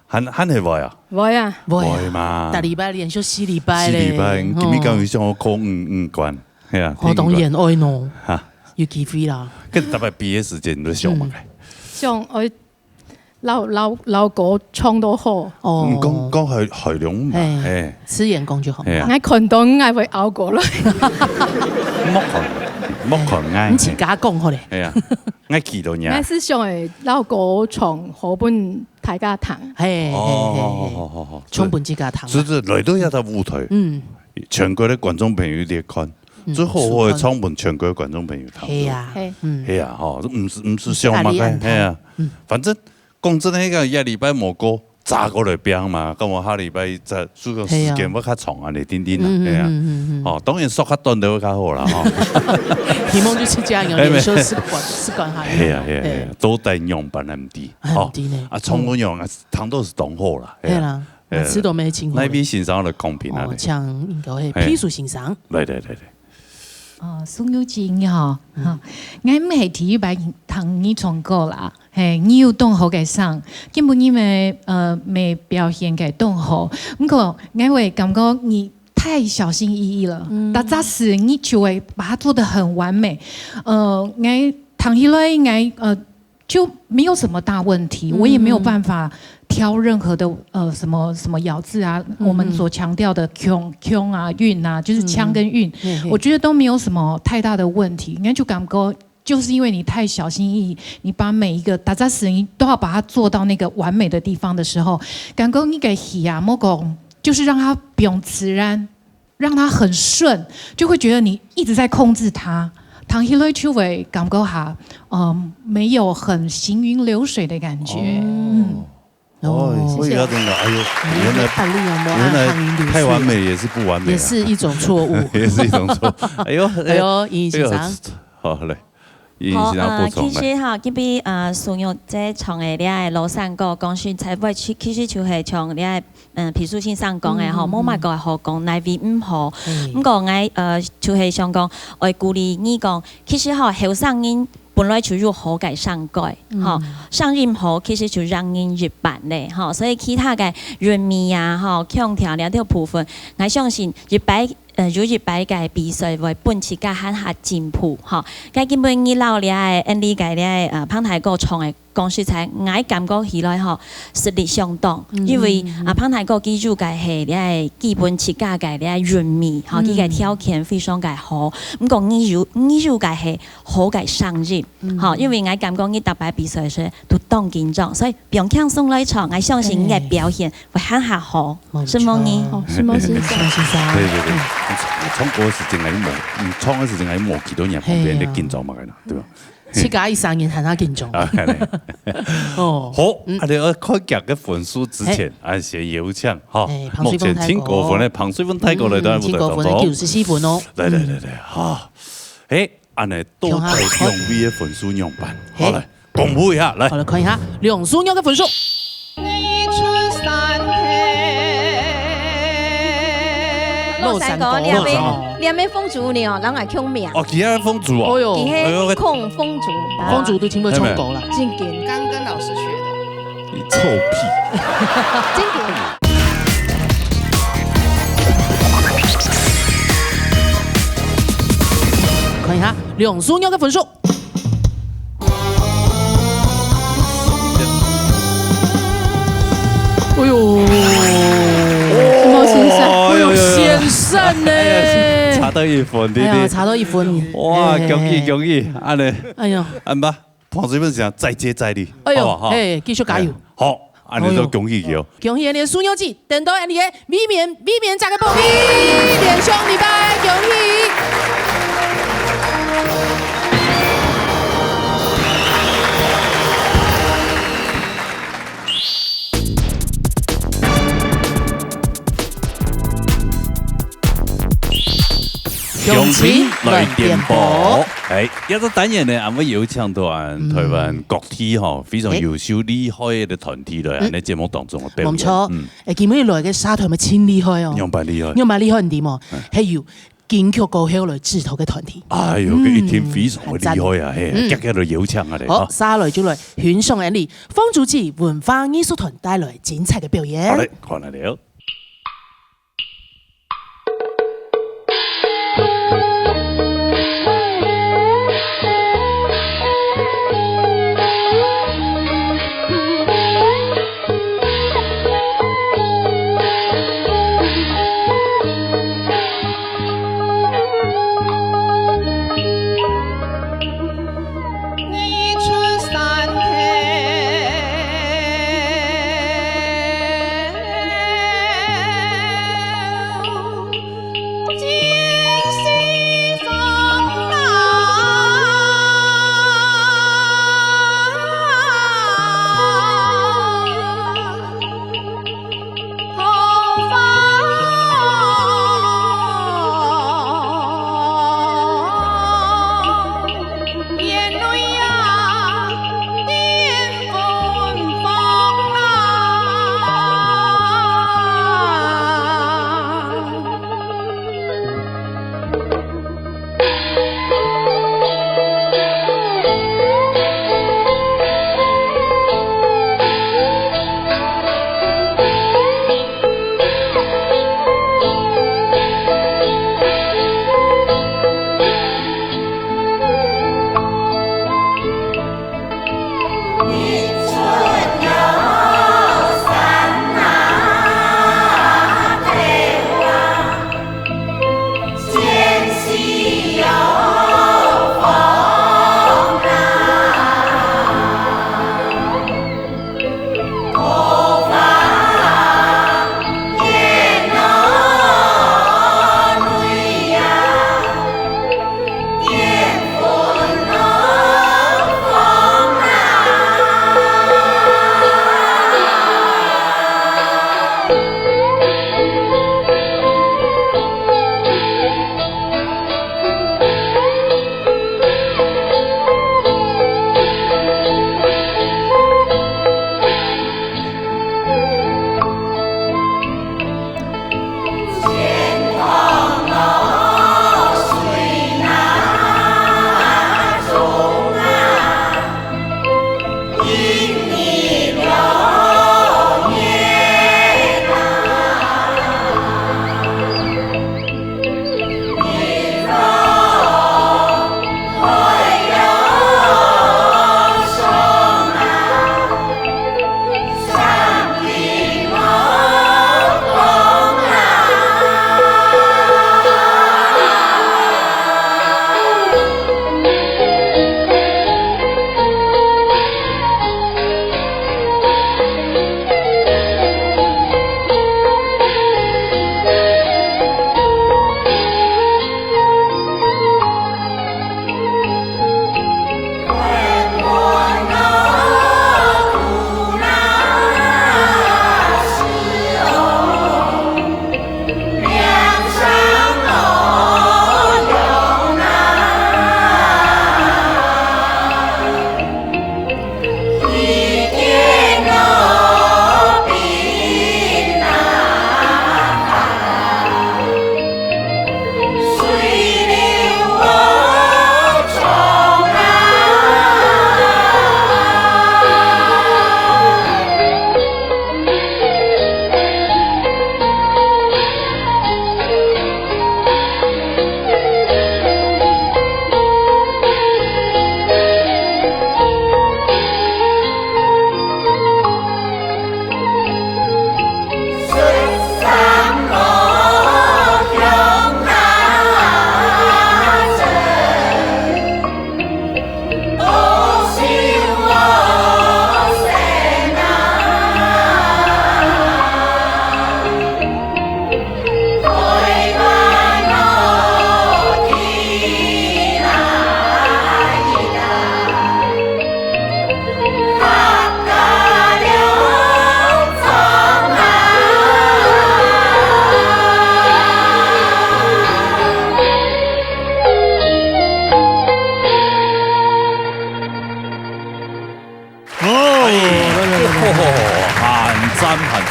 还，还系会啊？会啊。会啊。会嘛。逐礼拜连续四礼拜咧，四礼拜，吼。今日敢有想要考五，五关？系啊，哦，当然爱喏。哈。有机会啦。跟大家毕业时间你都想嘛？嗯。想，我老，老，老歌唱到好。哦。嗯，講，講海，海龍嘛，嘿，嘿。吃眼功就好。嘿啊。𠊎看到𠊎會熬過來。莫看，莫看𠊎。你自家講好咧。哎呀，𠊎記到你啊。𠊎係想，欸，老歌唱好分大家聽。嘿，嘿，嘿，哦，嘿。好，好，好，好。唱分自家聽。是，是，來到這个舞台，嗯。全國的觀眾朋友在看，嗯，最好會唱分全國的觀眾朋友聽。係啊，嘿。嗯。係啊，吼，毋係，毋係想麼个，係啊，你按呢。係啊。嗯。反正講真个，該个禮拜無過，再過來拼嘛，該我下禮拜再，所以講時間會較長啊，你定定啊，嗯，係啊。嗯，嗯，嗯，嗯。哦，當然縮較短就會較好啦，吼。希望就是這樣，有連續四個關，四關下來。係啊，係啊，係啊，對。到底仰般還毋知，很低呢。哦，啊，唱歌仰啊，聽到係當好啦，係啊。係啦，呃，每次都沒情況。那位先生來公平啊，哦，請那個，嘿，嘿。秘書先生。來，來，來，來。 哦，宋又基你好，嗯。哈，𠊎毋係第一擺聽你唱歌啦，嘿，你有當好个聲，根本你个，呃，个表現个當好。毋過，𠊎會感覺你太小心翼翼了，嗯。逐隻詞你就會把它做得很完美。呃，𠊎聽起來，𠊎，呃， 就沒有什麼大問題，嗯。我也沒有辦法挑任何的，呃，什麼，什麼咬字啊，嗯，我們所強調的腔，腔啊、韻啊，就是腔跟韻，嗯，嗯。嘿，嘿。我覺得都沒有什麼太大的問題。應該就感覺，就是因為你太小心翼翼，你把每一個逐隻詞你都要把它做到那個完美的地方的時候，感覺你个戲啊，莫講，就是讓它放自然， 讓它很順，就會覺得你一直在控制它。聽起來就會感覺哈，嗯，沒有很行雲流水的感覺。哦。嗯。哦，哦。謝謝。我有那種感覺，哎呦，原來，壓力啊，原來太完美也是不完美啊。也是一種錯誤。也是一種錯誤。哎呦，哎呦，哎呦，尹先生。哎呦，好，來。 好，呃，其實哈，今晡日，呃，蘇玉姊唱个這个老山歌，講實在話，其，其實就係像這个，嗯，秘書先生講个吼，嗯，嗯，無麼个好講，哪位毋好。嗯。毋過𠊎，呃，就係想講，愛鼓勵你講，其實吼，後生人本來就有好个聲音，嗯。吼，聲音好，其實就讓人一半咧，吼，所以其他个韻味啊，吼，腔調這條部分，𠊎相信一擺 呃，有一擺个比賽會分自家還較進步，吼。該今晡日摎這个恩利个這个，呃，彭大哥唱个，講實在，𠊎感覺起來吼，實力相當，嗯，因為，嗯，嗯。啊，彭大哥佢有个係這个基本自家个這个韻味，吼，嗯。佢个條件非常个好。毋過你有，你有个係好个聲音，嗯。吼，因為𠊎感覺你逐擺比賽時都當緊張，所以放輕鬆來唱，𠊎相信你个表現會還較好。 無錯。承蒙你。好，承蒙先生。承蒙先生。對，對，對。嗯。你唱歌个時間啊，你無，你唱个時間啊，你無幾多人旁邊，嘿啊。你緊張麼个啦，對吧？自家一聲音還較緊張。啊，係咧。哦。好，嗯。啊，你愛看佢个分數之前，嘿。啊，先有請，哈，嘿，彭水峰大哥。目前盡高分个彭水峰大哥來到舞台當中。嗯，盡高分个九十四分哦。來，來，來，來，嗯。哈。誒， 恁呢，到底兩位个分數仰般？嘿。好，來，公布一下，來。好，來看一下，梁淑玉个分數。老山歌，老山歌。兩位，兩位風族呢，人也共名。哦，其他風族哦。哎喲。其他哎喲，風，風族。風族都聽不出口了。真緊。剛跟老師學的。 你臭屁！真的。看一下，梁淑玉个分數。哎喲，莫先生。哎喲，先生呢？哎呀，差到一分，弟弟。哎呀，差到一分。哇，恭喜，恭喜，恁呢。哎喲。恁吧。 彭水峰先生再接再厲，哎喲，好不好？嘿，繼續加油。哎，好，恁呢就恭喜佢哦。恭喜恁呢淑玉姊，等到恁呢个衛冕，衛冕這个寶貝，連續禮拜，恭喜！鄉親來電報。哎，這隻單元呢，𠊎等有請到台灣各地吼，非常優秀厲害个團體來，嗯。𠊎等節目當中个表演。無錯。嗯。哎，今晡日來个社團乜盡厲害哦。仰般厲害？仰般厲害，你知無？嗯。還有金曲歌后來指導个團體。哎喲，這一定非常个厲害啊，嗯。嘿，嗯。遽遽來邀請啊咧，好，哈。接下來就來欣賞𠊎等風族祭文化藝術團帶來精彩个表演。好嘞，看下了。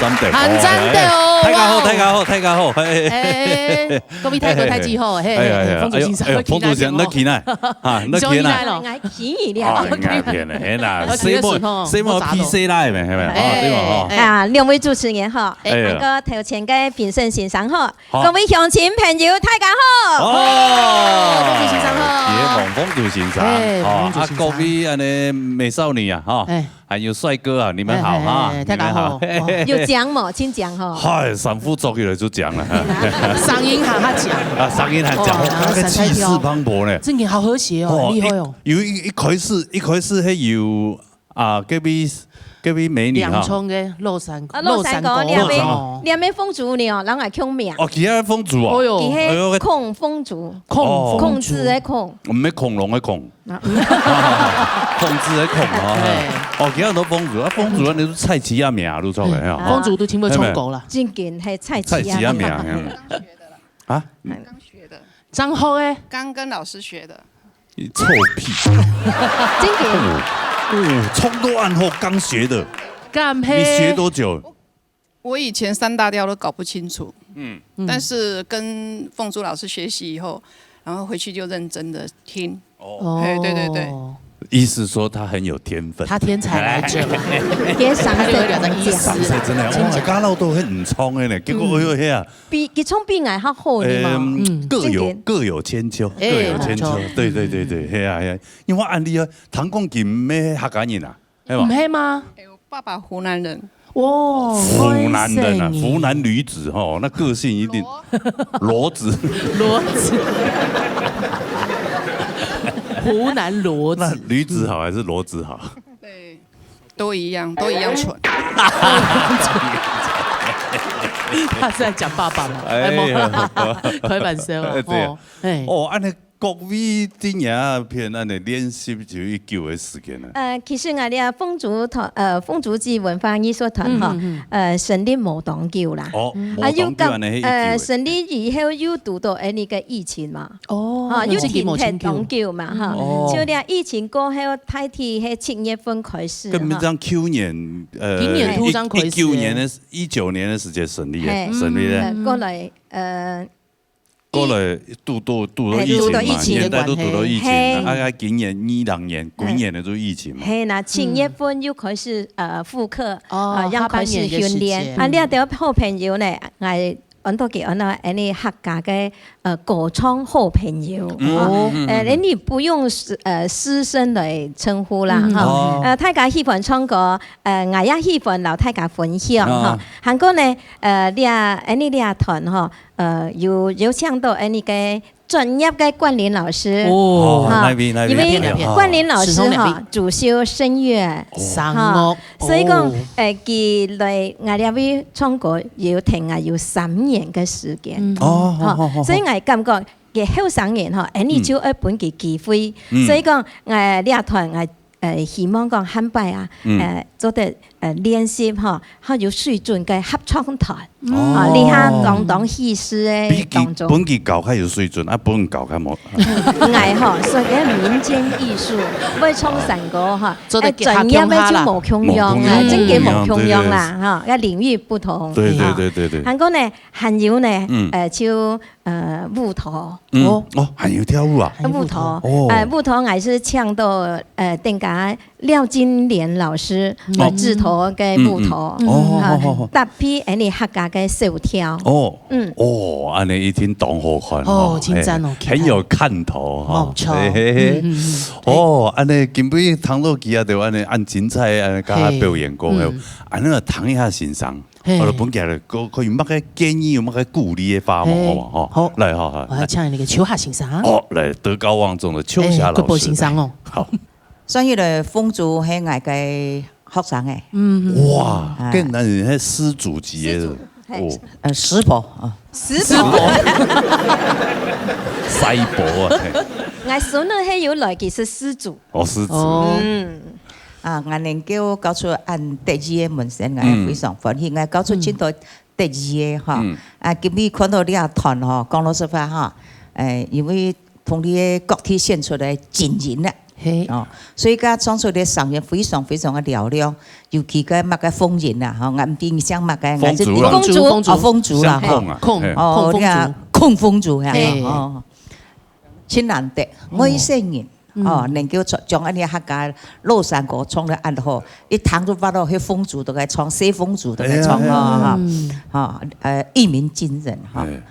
讚得哦，很讚得哦，哎，哎，大家好，哇哦。大家好，大家好，嘿，嘿，嘿，嘿。哎，各位大哥大姐好，嘿，嘿，嘿，哎呀，哎呀，嘿，方祖先生，哎呦，哎呦，方祖先生，你去哪？啊，你去哪？你去哪咯？哎，騙人，哎啦，啊，你也是吼，什么，什么莫砸咯。P C来没，嘿没，哦，对吧，哦。哎，哎。啊，两位主持人吼，哎。哎呀。还有头前个评审先生吼，好。各位乡亲朋友，大家好。哦，方祖先生好。也望方祖先生，哎，哦，望方祖先生。啊，各位安尼美少女啊，哈。哎。 还有帅哥啊，你们好哈，哎，哎，哎，大家好。你们好。哦。有靚無？真靚吼。嗨，衫褲著起來就靚了。聲音還較靚。啊，聲音還靚，哦，哦，那個氣勢磅礴呢。聲音好和諧哦，哦，厲害哦。一，有一，一開始，一開始還有，啊，隔壁，隔壁美女哈。兩重个老山，啊，老山哥，老山哥。兩位，哦。兩位鳳珠呢，人還共名。哦，其他鳳珠哦。哦喲。佢係哎喲，空鳳珠。空鳳珠。孔子个孔。毋係恐龍个恐。 孔子个孔啊。對。哦，其他都鳳珠，啊，鳳珠啊，你係菜市仔名，都錯个哈。嗯。鳳珠都聽不出口了。正經係菜市仔名。菜市仔名，嗯。啊？剛學的。張學的。剛跟老師學的。你臭屁！正經。哦，哦，蔥都按後剛學的。敢係？你學多久？ 我以前三大調都搞不清楚，嗯。但是跟鳳珠老師學習以後，然後回去就認真的聽。哦。嘿，對，對，對。意思說他很有天分。他天才來著了。別賞識，他有表達意思。賞識真的，哇，講到都很衝的呢，結果，嗯。哎喲，嘿啊。比，佢唱比𠊎較好呢嘛。嗯，嗯。各有，正經。各有千秋，哎，各有千秋。沒錯。對，對，對，對，嘿啊，嘿啊。因為我恁樣啊，聽講佢毋係客家人啊。 係吧？毋係嗎？哎，我爸爸湖南人。哇，湖南人啊，海鮮魚。湖南女子吼，那個性一定，騾子。騾子。湖南騾子。那女子好還是騾子好？對，都一樣，都一樣蠢。他是在講爸爸嗎？哎呀。哎，沒有啦，開玩笑啦，哎，對啊。吼，哎。哦，按呢 各位在這片恁樣練習就已久个時間了。呃，其實𠊎這鳳珠團，呃，鳳珠祭文化藝術團吼，嗯，嗯，嗯。呃，成立無當久啦。哦，嗯。無當久恁樣，啊，又到，係幾久个？呃，成立以後又堵到恁樣个疫情嘛。哦，啊，又停忒當久嘛，哈。哦。就這疫情過後，大體係七月份開始，哈。根本上舊年，呃，今年初正開始。一，一九年个，一九年个時間成立个，嘿。成立个。呃，過來，呃， 過來堵到，堵到疫情嘛，嘿，堵到疫情。年代都堵到疫情了。嘿。啊，啊，今年二零年，嘿。舊年个就疫情嘛。嘿，那七月份又開始，呃，復課，哦，呃，又開始訓練。下半年个時間。啊，這兜好朋友呢，𠊎安到佢安到恁樣客家个，呃，歌唱好朋友。嗯，哦。嗯，嗯，嗯。呃，你不用師，呃，師生來稱呼啦，嗯，哈。哦。呃，大家喜歡唱歌，呃，𠊎也喜歡摎大家分享，哈。啊。還過呢，呃，這，恁樣這團，哈， 呃，有，有請到，呃，那個專業个冠霖老師。哦。哈，哪位，哪位？因為哪位，哪位？冠霖老師，史聰哪位？哈，主修聲樂。哦。聲樂。哈，所以講，哦。呃，佢來𠊎這位唱歌有停啊有三年个時間。嗯。哦，哈，好，好，好，好。所以𠊎感覺，佢後生人哈，恁樣就愛分佢機會。嗯。所以講，呃，這團，呃， 呃，希望講下擺啊，嗯。呃，做得，呃，練習吼，較有水準个合唱團。哦。啊，這下當當稀缺个當中。比佢，分佢教較有水準，啊，分教較無。𠊎吼，屬於民間藝術，毋會唱山歌哈，做得呃，專業个就無共樣啦，無共樣，真个無共樣啦，無共樣，對，對。哈，該領域不同。對，對，啊。對，對，對。還過呢，還有呢，嗯。呃，就 呃，舞蹈。嗯，哦。哦，還有跳舞啊？還有舞蹈。舞蹈。哦。呃，舞蹈𠊎係請到，呃，等下廖金蓮老師，嗯。呃，指導个舞蹈。嗯，嗯。哦，哈，好，好，好。搭配恁樣客家个小調。哦。嗯。哦，恁樣一定當好看哦，哦，真讚哦，嘿，期待。很有看頭哈。無錯。嘿，嘿，嘿。嗯，嗯，嗯。哦，恁樣今晡日聽到佢啊，就恁樣恁精彩，恁樣佮佢表演過後，嘿。嗯。恁樣聽一下欣賞。 嘿。好了，分佢來，可，可以麼个建議，有麼个鼓勵个話嘛，嘿。好嘛，吼。好。來，好，好，我來請那個秋霞先生。哦，來，德高望重的秋霞老師。哎，國寶先生哦。好。算起來，鳳珠係𠊎个學生誒。嗯。哇，哎。竟然係師祖級的。師祖，嘿。哦。呃，師婆啊。師婆。師婆。師婆啊，嘿。𠊎孫女係有來，佢係師祖。哦，師祖。哦。嗯。 啊，𠊎能夠教出恁得意个門生，𠊎非常歡喜。嗯。𠊎教出真多得意个哈。嗯。啊，今日看到這團吼，講老實話哈，誒，因為同你个各地選出來精英啊，嘿。哦，所以佢創出个聲音非常非常个嘹亮，尤其个麼个風雲啊，吼，𠊎毋知你姓麼个，𠊎係風族啦。風族，風族。哦，風族啦，吼。姓孔啊，孔，嘿。哦，孔風族。你看，孔風族呀，嘿。哦，真難得，嗯。外省人，嗯。哦，能夠唱，將恁呢客家老山歌唱得恁好，一聽就發到，迄風族都該唱，西風族都該唱，哎呀，哎呀。哦，哈。嗯。哦，呃，一鳴驚人，哈。哎。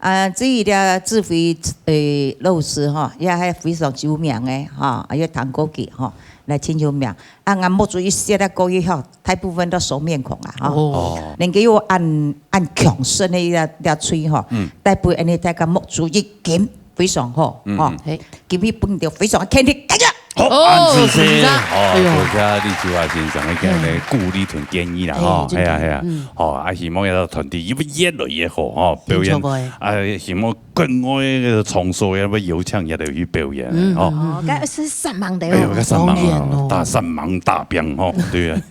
啊，至於這志輝，呃，老師吼，也係非常出名个吼，也有彈過曲吼，來真有名。啊，𠊎目珠一射啊，過去吼，大部分都熟面孔啊吼。哦。哦。能夠有恁，恁強盛个一個，一個喙吼，嗯。大部分恁呢大家目珠一金非常好，嗯，吼。嗯。嘿。今日分到非常个肯定，大家。 好，哦，恁仔細，是啊。哦，哎喲。多謝李秋華先生个鼓勵同建議啦，嘿，吼，真的，係啊，係啊，嗯。吼，啊，希望這團體越來越好，吼，表演，真不錯欸。啊，希望更多个場所也會邀請佢等去表演，嗯，吼。嗯，嗯，嗯。哦，該係煞猛个哦。哎喲，該煞猛啊，當然哦。大煞猛大兵吼，對啊。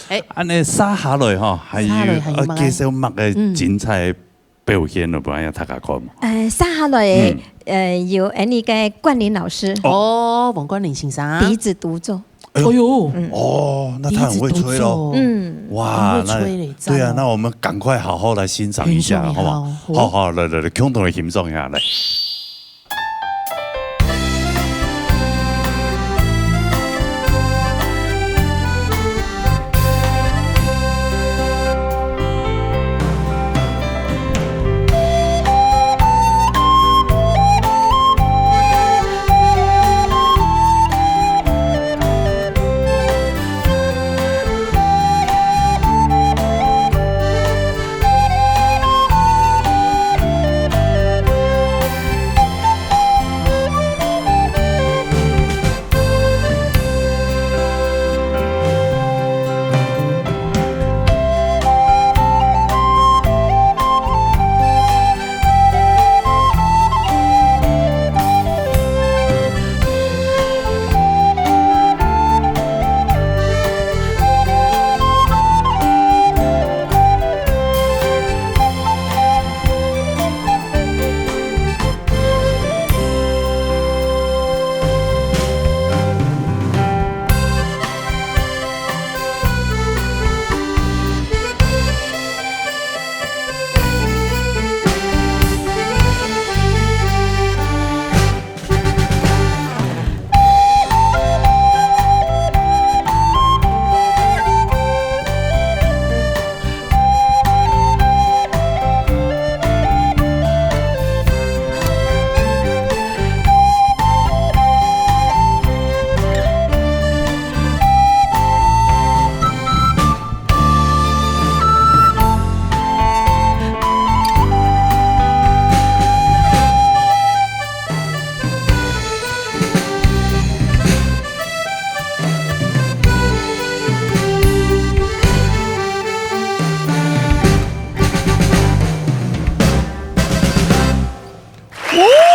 哎。恁呢，接下來吼，還有，接下來還有麼个？呃，介紹麼个精彩个 表現咯，不然要大家看嘛。呃，接下來，嗯。呃，由𠊎等个冠霖老師。哦，王冠霖先生。笛子獨奏。哎喲。哎喲。嗯。哦，那他很會吹咯。笛子獨奏。嗯。哇，很會吹嘞，那，對啊，讚哦。那我們趕快好好來欣賞一下，欣賞一下，好不好？好。好，好，來，來，來，共同來欣賞一下，來。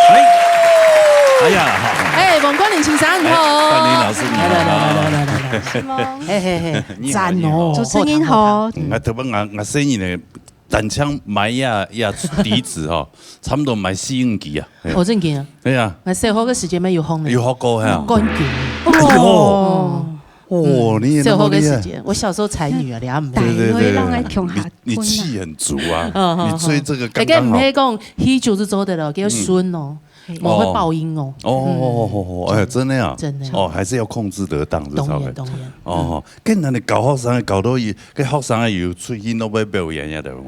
哎，哎呀，好。哎，王冠霖先生，你好。哎，冠霖老師，你好。來，來，來。嘿，嘿，嘿，你好，讚哦。你好。主持人好。嗯，啊，特別𠊎，𠊎細人仔，單淨買呀，呀，笛子吼，差不多買四五支啊。嘿。哦，正經啊。對啊。𠊎細學个時節乜有學呢。有學過，嘿啊。鋼琴。哎喲。哦。 哦，嗯，你也那麼厲害。小學个時節，我小時候才女啊，你還毋知。對，對，對，對。你，你氣很足啊，嗯，嗯，你吹這個剛剛好。嗯。哎，該毋係講，喜酒是做得了，叫孫哦，嗯。無會爆音哦。哦，嗯。哦，哦，哦，哎，真的啊。真的。哦，還是要控制得當，這才會。當然，當然。哦，嗯。該恁樣教學生，教到佢，該學生有出去那邊表演呀，對嗎？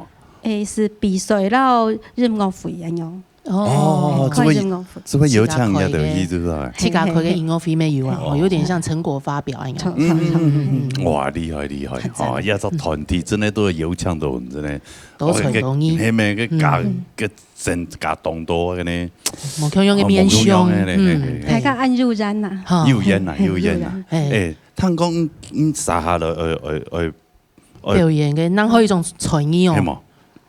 誒，係比賽，然後音樂會恁樣。 哦，哦，這位，看音樂會。這位有請人家的意思，是吧？自家開个，自家開个音樂會乜有啊，嘿，嘿。哦，有點像成果發表恁樣。嗯，嗯，嗯，嗯，嗯。哇，厲害，厲害。很讚。哦，這隻團體真的都有請到，真的。都成功。哦，該，該，該加，嗯。該增加當多个呢。無共樣个面向，哦，無共樣个呢，嗯，嘿，嘿，嘿。大家恁有緣啊。哈。有緣啊，嘿，有緣啊。有緣。嘿。誒，聽講，嗯，接下來，呃，呃，呃， 哎。表演个，然後一種才藝哦。係無？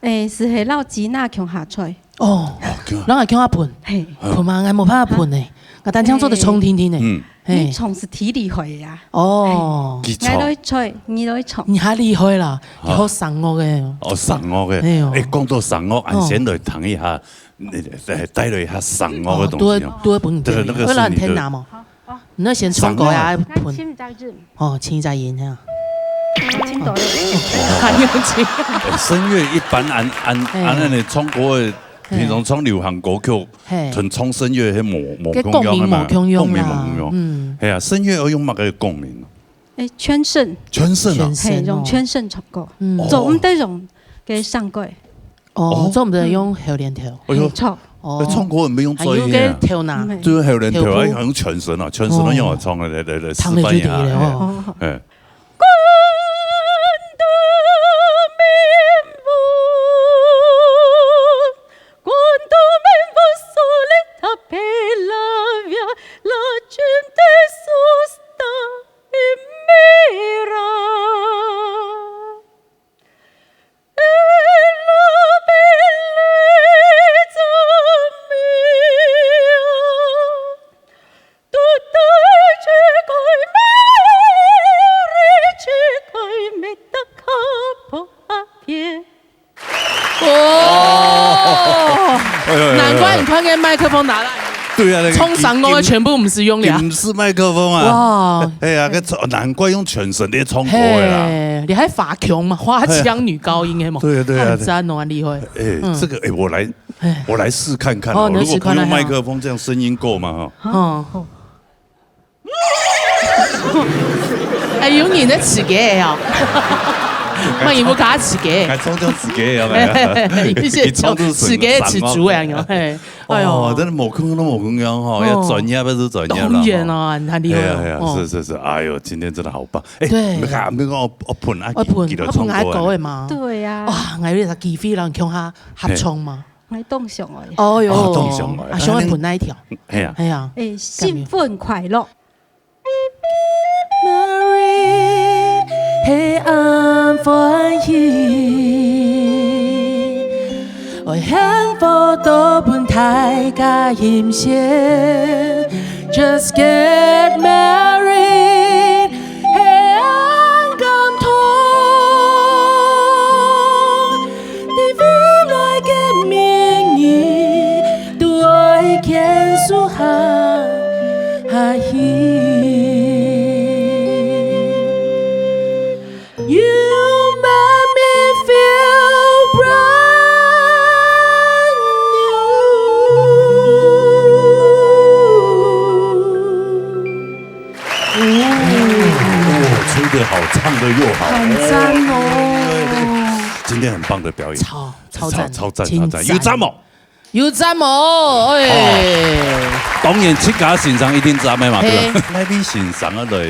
誒，係，係，摎吉娜共下吹。哦，哦，共下。摎𠊎共下歕。嘿。歕嘛，𠊎無辦法歕呢。𠊎單淨做得唱定定呢。嗯。嘿。你唱係忒厲害个啊。哦。嘿。佢唱。𠊎來吹，你來唱。你較厲害啦，哦。你好聲樂个。哦，聲樂个。哎喲。誒，講到聲樂，恁先來聽一下，哦。呃，帶來一下聲樂个東西哦。哦，都會，都會分你表演。對，那個是你的。會讓你聽哪嗎？好，好。你愛先唱歌啊，愛噴。哦，清一下音哈。聽到了。還有清。聲樂一般恁，恁，嘿。恁樣的唱歌的，嘿。平常唱流行歌曲，嘿。同唱聲樂係無，無共樣的嘛，該共鳴無共樣啦。共鳴無共樣。嗯。係啊，聲樂愛用麼个共鳴？誒，全身。全身啊？全身哦。嘿，用全身唱歌。嗯。哦。做毋得用該聲歌。 哦，哦。做毋得用喉嗹頭。哎喲，嘿，唱。哦。哎，唱歌毋係用嘴啊。還有个頭那。嗯。就係喉嗹頭啊，頭部。還用全身啊，全身都用來唱啊，哦。來，來，來，示範一下，唱得就對了哦。嘿，嘿。哦，哎喲，哎喲，難怪你看該麥克風拿來。對啊，那個衝上我的全部毋使用了。毋使麥克風啊。哇。哎呀，該唱，難怪用全身在唱歌的啦。嘿，你還華強嘛，華強女高音的嘛。對啊，對啊，很讚哦，很厲害。哎，嗯。這個，哎，我來，哎。我來試看看哦，哦，你來試看看哈。如果不用麥克風，這樣聲音夠嗎？哈。哦。哎，有人在自己的哦。那你不給他自己的？還創造自己的，有沒有？有些就自己的自主的，有，嘿。 哎喲。哦，真的無共樣都無共樣吼，哦。要專業還是專業啦，當然啊，吼。你很厲害哦。哎呀，哎呀，哦。是，是，是，哎喲，今天真的好棒。哎，對。你看，你看我，我噴啊，我噴，佢，佢來唱歌啊。我噴還高的嘛。對呀。哇，𠊎有這機會，讓佢共下合唱嘛。嘿。𠊎當想愛。哦喲。哦，當想愛。啊，想愛噴哪一條？嘿啊。哎呀。哎，新婚快樂。 Merry，係恁歡喜，愛幸福到分大家欣羨。Just get married，係恁感動。 在未來个明日，都愛牽手行下去。You make me feel brand new。 哦，哦，吹得好，唱得又好。很讚哦。哦，今天很棒的表演。超，超讚，超，超讚，超讚。精彩。有讚無？有讚無？哎。哦，當然，自家欣賞一定讚个嘛，對吧？嘿。來，你欣賞个來，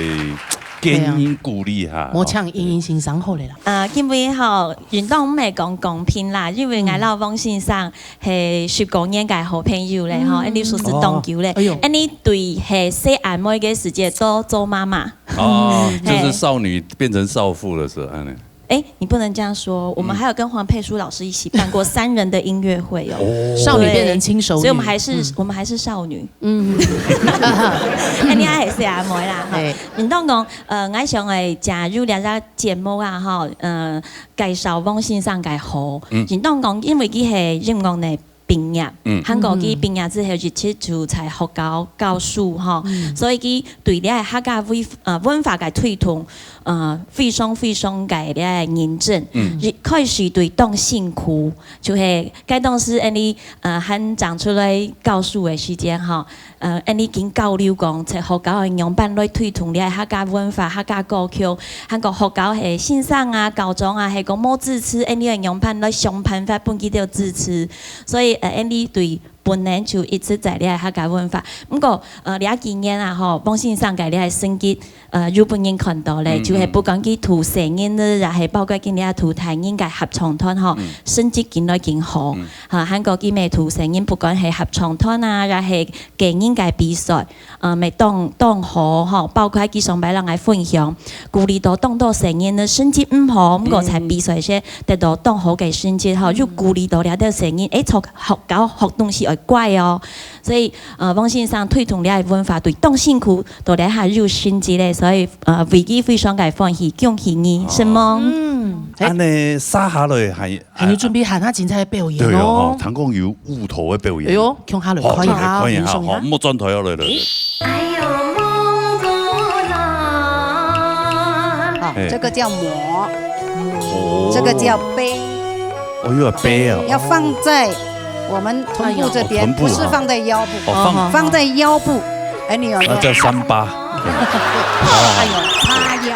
建議鼓勵下。嘿啊。無像英英欣賞好了啦。啊，因為吼，運動毋係講公平啦，因為𠊎摎汪先生係十多年个好朋友咧，吼，嗯。恁呢熟識當久咧，哦。哎喲。恁呢對係細阿妹个時節做，做媽媽。 哦，嘿。就是少女變成少婦的時候，恁呢。哎，你不能這樣說，我們還有跟黃佩書老師一起辦過三人的音樂會哦。哦。少女變成輕熟女。對，所以我們還是，嗯。我們還是少女。嗯。哎，你還是阿妹啦，哈。嘿。你當講，呃，𠊎想愛加入這隻節目啊，哈，呃，介紹汪先生个好。嗯。你當講，因為佢係音樂呢， 畢業，嗯。還過佢畢業之後一直就在學校教書吼，嗯。所以佢對這个客家文，呃，文化个推動，呃，非常非常个這个認真。嗯。一開始對當辛苦，就係該當時恁呢，呃，還正出來教書个時間吼， 呃，恁呢緊交流講，在學校愛仰般來推動這客家文化、客家歌曲，還過學校係先生啊、校長啊，係講無支持，恁呢愛仰般來想辦法分佢兜支持。所以，呃，恁呢對本年就一直在這客家文化。毋過，呃，這幾年啊，吼，汪先生个這成績，呃，有分人看到咧，嗯，就係不管佢渡細人仔，也係包括今年渡大人个合唱團吼，嗯。成績緊來緊好。嗯。 哈，還過佢乜渡細人，不管係合唱團啊，也係個人个比賽，呃，乜當，當好吼，包括佢上擺摎𠊎分享，鼓勵到當多細人呢，成績毋好，毋過在比賽時得到當好个成績吼，嗯。又鼓勵到這兜細人，誒，在學校學東西愛乖哦。所以，呃，汪先生推動這个文化對當辛苦，到這下有成績咧，所以，呃，為佢非常个歡喜，恭喜你，哦。承蒙。嗯，誒。恁呢，接下來還 還有準備還較精彩个表演哦。對哦，吼，聽講有芋頭个表演。哎喲，共下來看一下，吼，來看一下，有啥呀？吼，莫轉台哦，來，來，來。哎喲，無哎。这个叫膜，哦。这个叫杯。哦，又要杯啊。要放在我们臀部这边，哎呀。哦，臀部哈。不是放在腰部，哦，放。放在腰部。哎，你有没有？那叫三八。哎呦，叉腰。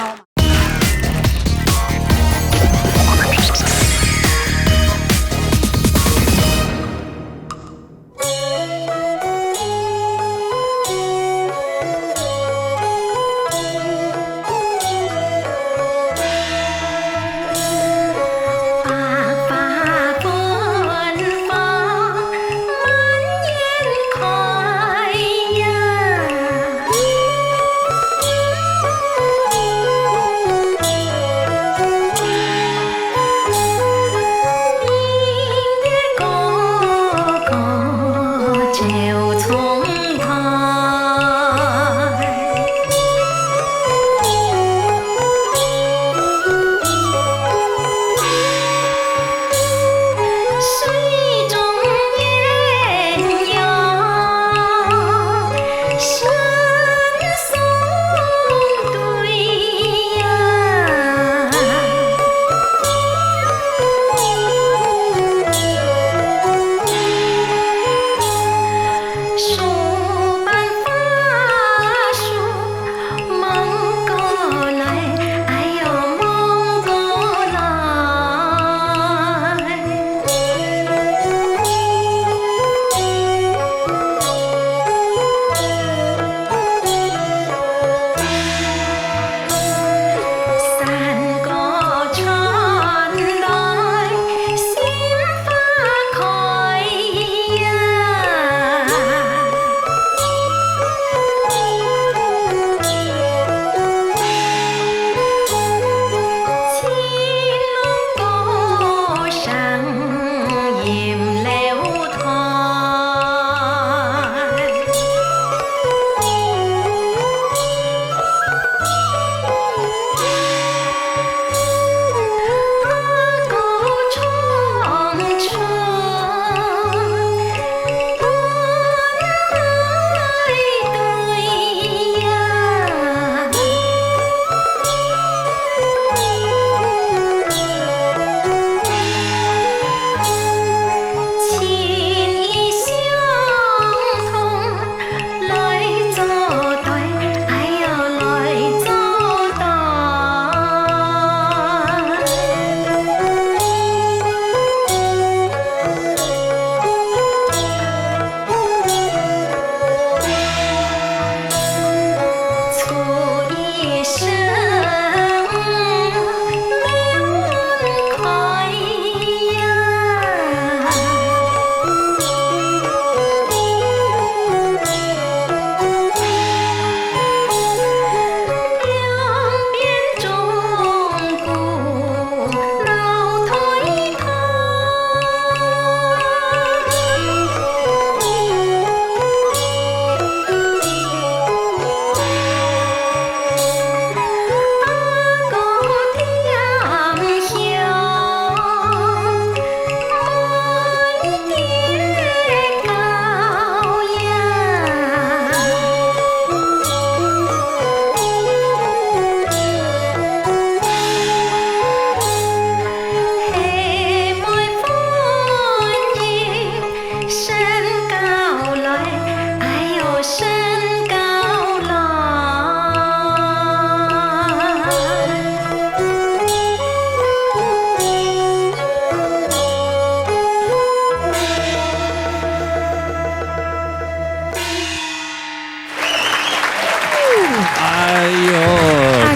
哎呦，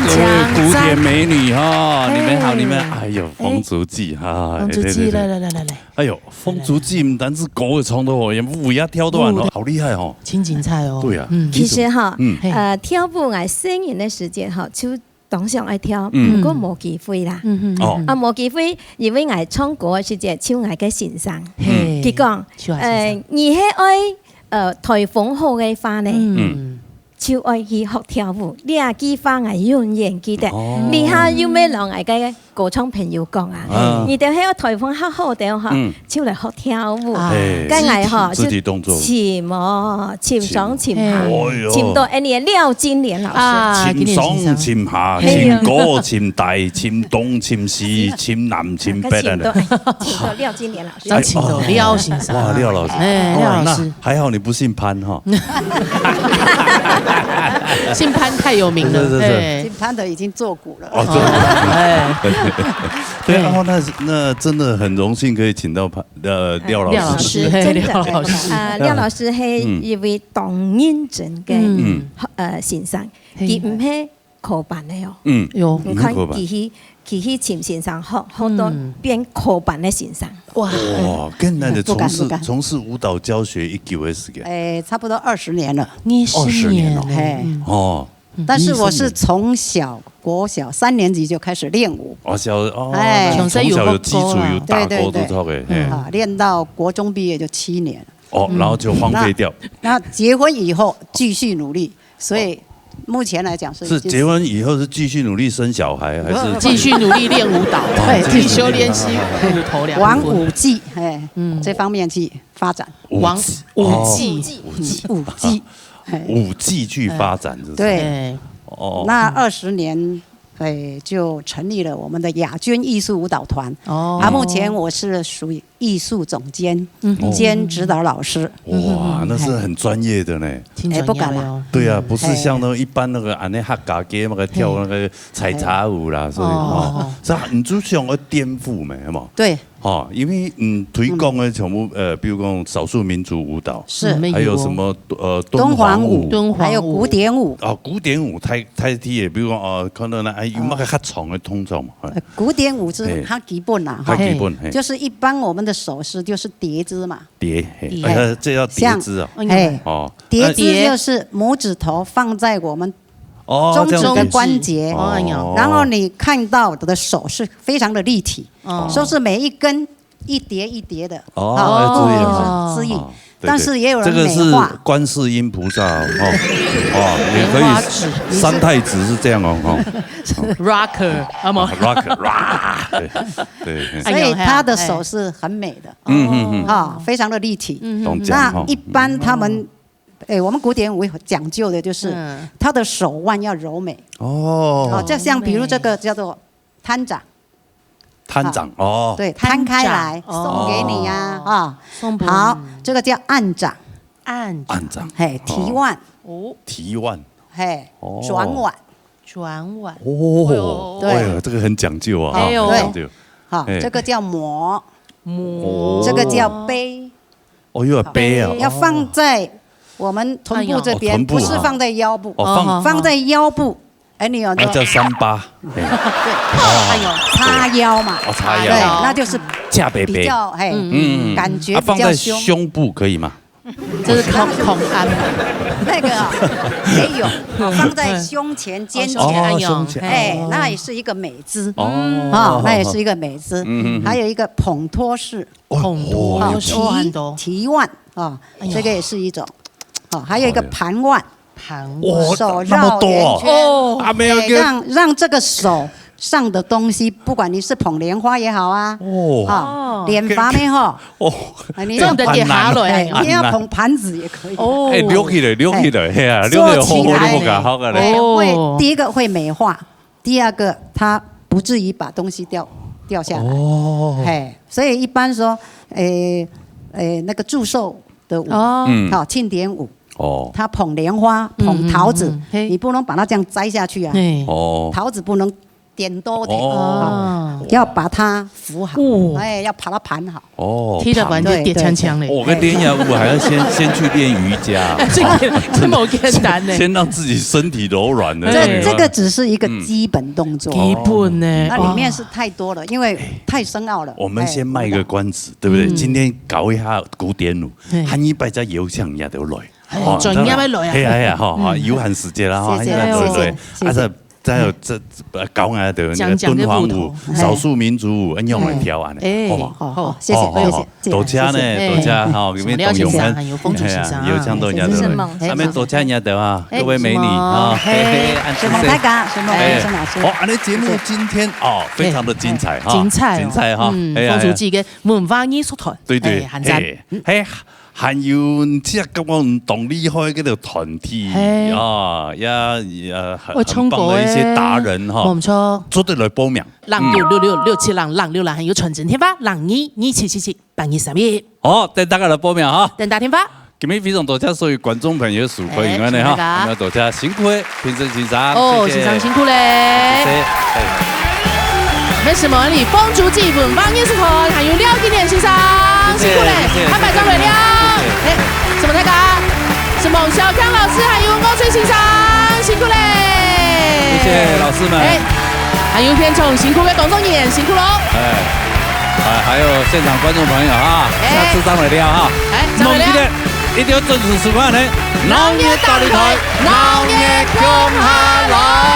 各位古典美女哈，你们好，你们，哎呦，风烛记哈，风烛记，来来来来来。哎呦，风烛记毋單止歌會唱到好，舞也跳到很好，好厲害哦。真精彩哦。对啊，嗯。其实哈，嗯。呃，跳舞，𠊎細人个時節哈，就當想愛跳，嗯。毋過無機會啦。嗯嗯嗯。哦。啊，無機會，因為𠊎唱歌个時節，就𠊎个先生，嘿。佢講，就𠊎先生。呃，你係愛，呃，台風好个話呢，嗯。就愛去學跳舞。這句話𠊎永遠記得。哦。這下又愛摎𠊎个歌唱朋友講啊，嗯。你兜係有台風較好兜吼，嗯。就來學跳舞。啊。哎，該𠊎吼，自己動作。就尋哦，尋上尋下，哎喲。尋到哎，你廖金蓮老師。啊，尋上尋下，哎喲。尋高尋低，尋東尋西，尋南尋北啊。尋到，哎，尋到廖金蓮老師。哎，尋到廖先生。哇，廖老師。哎，哇，廖老師。那還好你不姓潘哈。姓潘太有名了，是，是，是。哎。姓潘的已經做古了。哦，真的。哎。對，然後那，那真的很榮幸可以請到潘，呃，廖老師。廖老師，嘿，真的，廖老師。啊，廖老師係一位當認真个，嗯。呃，先生，嘿。佢毋係科班个哦。嗯。有。你看，毋係科班。佢去，佢去尋先生學，學到變科班个先生。嗯。哇。哇，跟那個從事，不敢，不敢。從事舞蹈教學已久个時間？哎，差不多二十年了。二十年了。二十年了。嘿。嗯。哦。 但是我是從小，國小三年級就開始練舞。哦，小，哦，哎。那從小有基礎，從小有學過啊。有打過，對，對，對。都知道欸，嘿。啊，練到國中畢業就七年。哦，然後就荒廢掉。那，那結婚以後繼續努力，所以目前來講是，是結婚以後是繼續努力生小孩，還是？繼續努力練舞蹈，哦，對，繼續練習。繼續努力練習舞蹈。舞頭兩个。往舞技，哎，嗯。這方面去發展。舞技。往舞技。哦。舞技。舞技。 嘿。舞技去发展，是不是？对。哦。那二十年，哎，就成立了我们的亚军艺术舞蹈团。哦。啊，目前我是属于艺术总监，嗯哼。兼指导老师。哇，嗯哼哼。那是很专业的呢。哎，不敢啦。挺专业的哦。对啊，不是像那一般那个，啊，那客家街那个跳那个采茶舞啦，所以，哦。哦，是啊，你就想要颠覆嘛，是吗？对。 吼，因为，嗯，推广个全部，呃，比如讲少数民族舞蹈，是。嗯，还有什么，呃，敦煌舞，敦煌舞。还有古典舞。哦，古典舞，太，太低了，比如讲，哦，可能呢，哎，有那个较长的动作嘛，哎。呃，古典舞是，嘿。它基本啦，哈。它基本，嘿。就是一般我们的手势就是叠姿嘛。叠，嘿，叠。哎，这叫叠姿啊。像，哎，哦，叠姿就是拇指头放在我们哦，中指的关节，这样子。哦。然后你看到的手是非常的立体，哦。说是每一根一叠一叠的，哦，哦。要注意哦。是，是意。哦，对，对。但是也有人美化。这个是观世音菩萨哦，哦，哦，也可以，莲花指。三太子是这样哦，哦。Rocker，啊，吗？啊，rocker，哇，对，对，对。所以他的手是很美的，哎呦，嗯，嗯，嗯。哈，非常的立体。嗯，嗯。懂讲哈。那一般他们，哎，我们古典舞讲究的就是，嗯。他的手腕要柔美。哦。哦，就像比如这个叫做 摊掌。摊掌，好。哦。对，摊开来，摊掌，送给你呀，哦。啊。送给你。好，这个叫按掌。按掌。按掌。嘿，哦。提腕。哦。提腕。嘿，哦。转腕。转腕。哦，对。哎呀，这个很讲究啊，哎呦。很讲究。好，哎。这个叫摩。摩。哦。这个叫背。 哦，又要背啊。要放在我们臀部这边，哎呦。哦，臀部啊。不是放在腰部。哦，放，放在腰部，哎，你有那叫三八。哎。对，哎呦。叉腰嘛。哦，叉腰。对，那就是架背背。比较，嘿，嗯。嗯。感觉比较凶。啊，放在胸部可以吗？这是空，空安嘛。那个啊，也有，哦，放在胸前、肩哦，胸前，哎呦，胸前。哎，那也是一个美姿。哦。哦，那也是一个美姿。嗯，嗯，嗯。还有一个捧托式。 哦，捧托，哦，哦，很多。提，提腕啊，哎呀。这个也是一种。哦，还有一个盘腕，盘腕。哇，手绕圆圈。那么多哦。哦。啊，没有一个，哎，让，让这个手上的东西，不管你是捧莲花也好啊，哦。啊，莲花没吼，哦。啊，你这样子跌下来啊。哎，你要捧盘子也可以。哦。哎，撩起来，撩起来，嘿啊，撩起来，做起来。好，好，你不敢，好，好，哎，会，哦。第一个会美化， 第二个，它不至于把东西掉，掉下来。哦。嘿，所以一般说，诶，诶，那个祝寿的舞，哦。嗯。好，庆典舞，哦。它捧莲花、捧桃子，嗯，嗯，嗯，嘿。你不能把它这样摘下去啊。嘿。哦。桃子不能点多的，哦。哦。要把它扶好，哦。哎，要把它盘好。 哦，踢了完就跌锵锵嘞。盘。哦，我跟练雅舞还要先，先去练瑜伽啊。这个，这么简单呢。先，先让自己身体柔软的，这，对。这个只是一个基本动作。嗯。基本呢，那里面是太多了，因为太深奥了。哎，我们先卖个关子，哎，对不对？嗯。今天搞一下古典舞，嘿。下一摆再邀请人家都来。哎，哦，专业的来啊。嘿啊，嘿啊，哈，哈，嗯。有限时间啦，哈，谢谢，下一摆都来。谢谢，谢谢。啊，再再有這，呃，教𠊎兜那個講講這敦煌舞、舞蹈。少數民族舞，恁樣來跳恁呢，哎，好不好？好，好，謝謝，好，好，謝謝，好，多謝呢，謝謝。多謝哈，因為同樣呢，什麼廖先生，還有鳳珠先生啊。哎呀，有請到人家的，謝謝。咱們多謝人家的啊，哎，各位美女啊，什麼，嘿，嘿，嘿，嘿，什麼大家，什麼，哎，沈老師。好，恁呢節目今天哦，非常的精彩哈，哎，精彩哦。精彩哈，嗯，哎呀，鳳珠姐个文化藝術團，對，對，哎，很讚。哎，嘿， 還有這个講當厲害个團體，嘿。啊，也，也很，會唱歌个，很棒的一些達人哈，無錯。做得來報名。零九六六六七零零六零，還有傳真電話，零二二七七七八二三一。好，等大家來報名哈。等打電話。今日非常多謝所有觀眾朋友收看，哎，因為呢哈，謝謝大家。我們要多謝辛苦的評審先生，哦，謝謝。先生辛苦嘞。謝謝，哎。 為什麼你鳳珠姐文化藝術團，還有廖金蓮先生，謝謝，辛苦嘞，謝謝，拍拍照來了。謝謝。哎，什麼大家？是孟小強老師，還有吳水先生，辛苦嘞。謝謝老師們。哎，還有現場辛苦的工作人員，辛苦咯。哎，啊，還有現場觀眾朋友哈，哎。下次再會了哈。哎，再會了。莫忘記了，一定要準時收看呢。鬧熱大擂台，鬧熱共下來。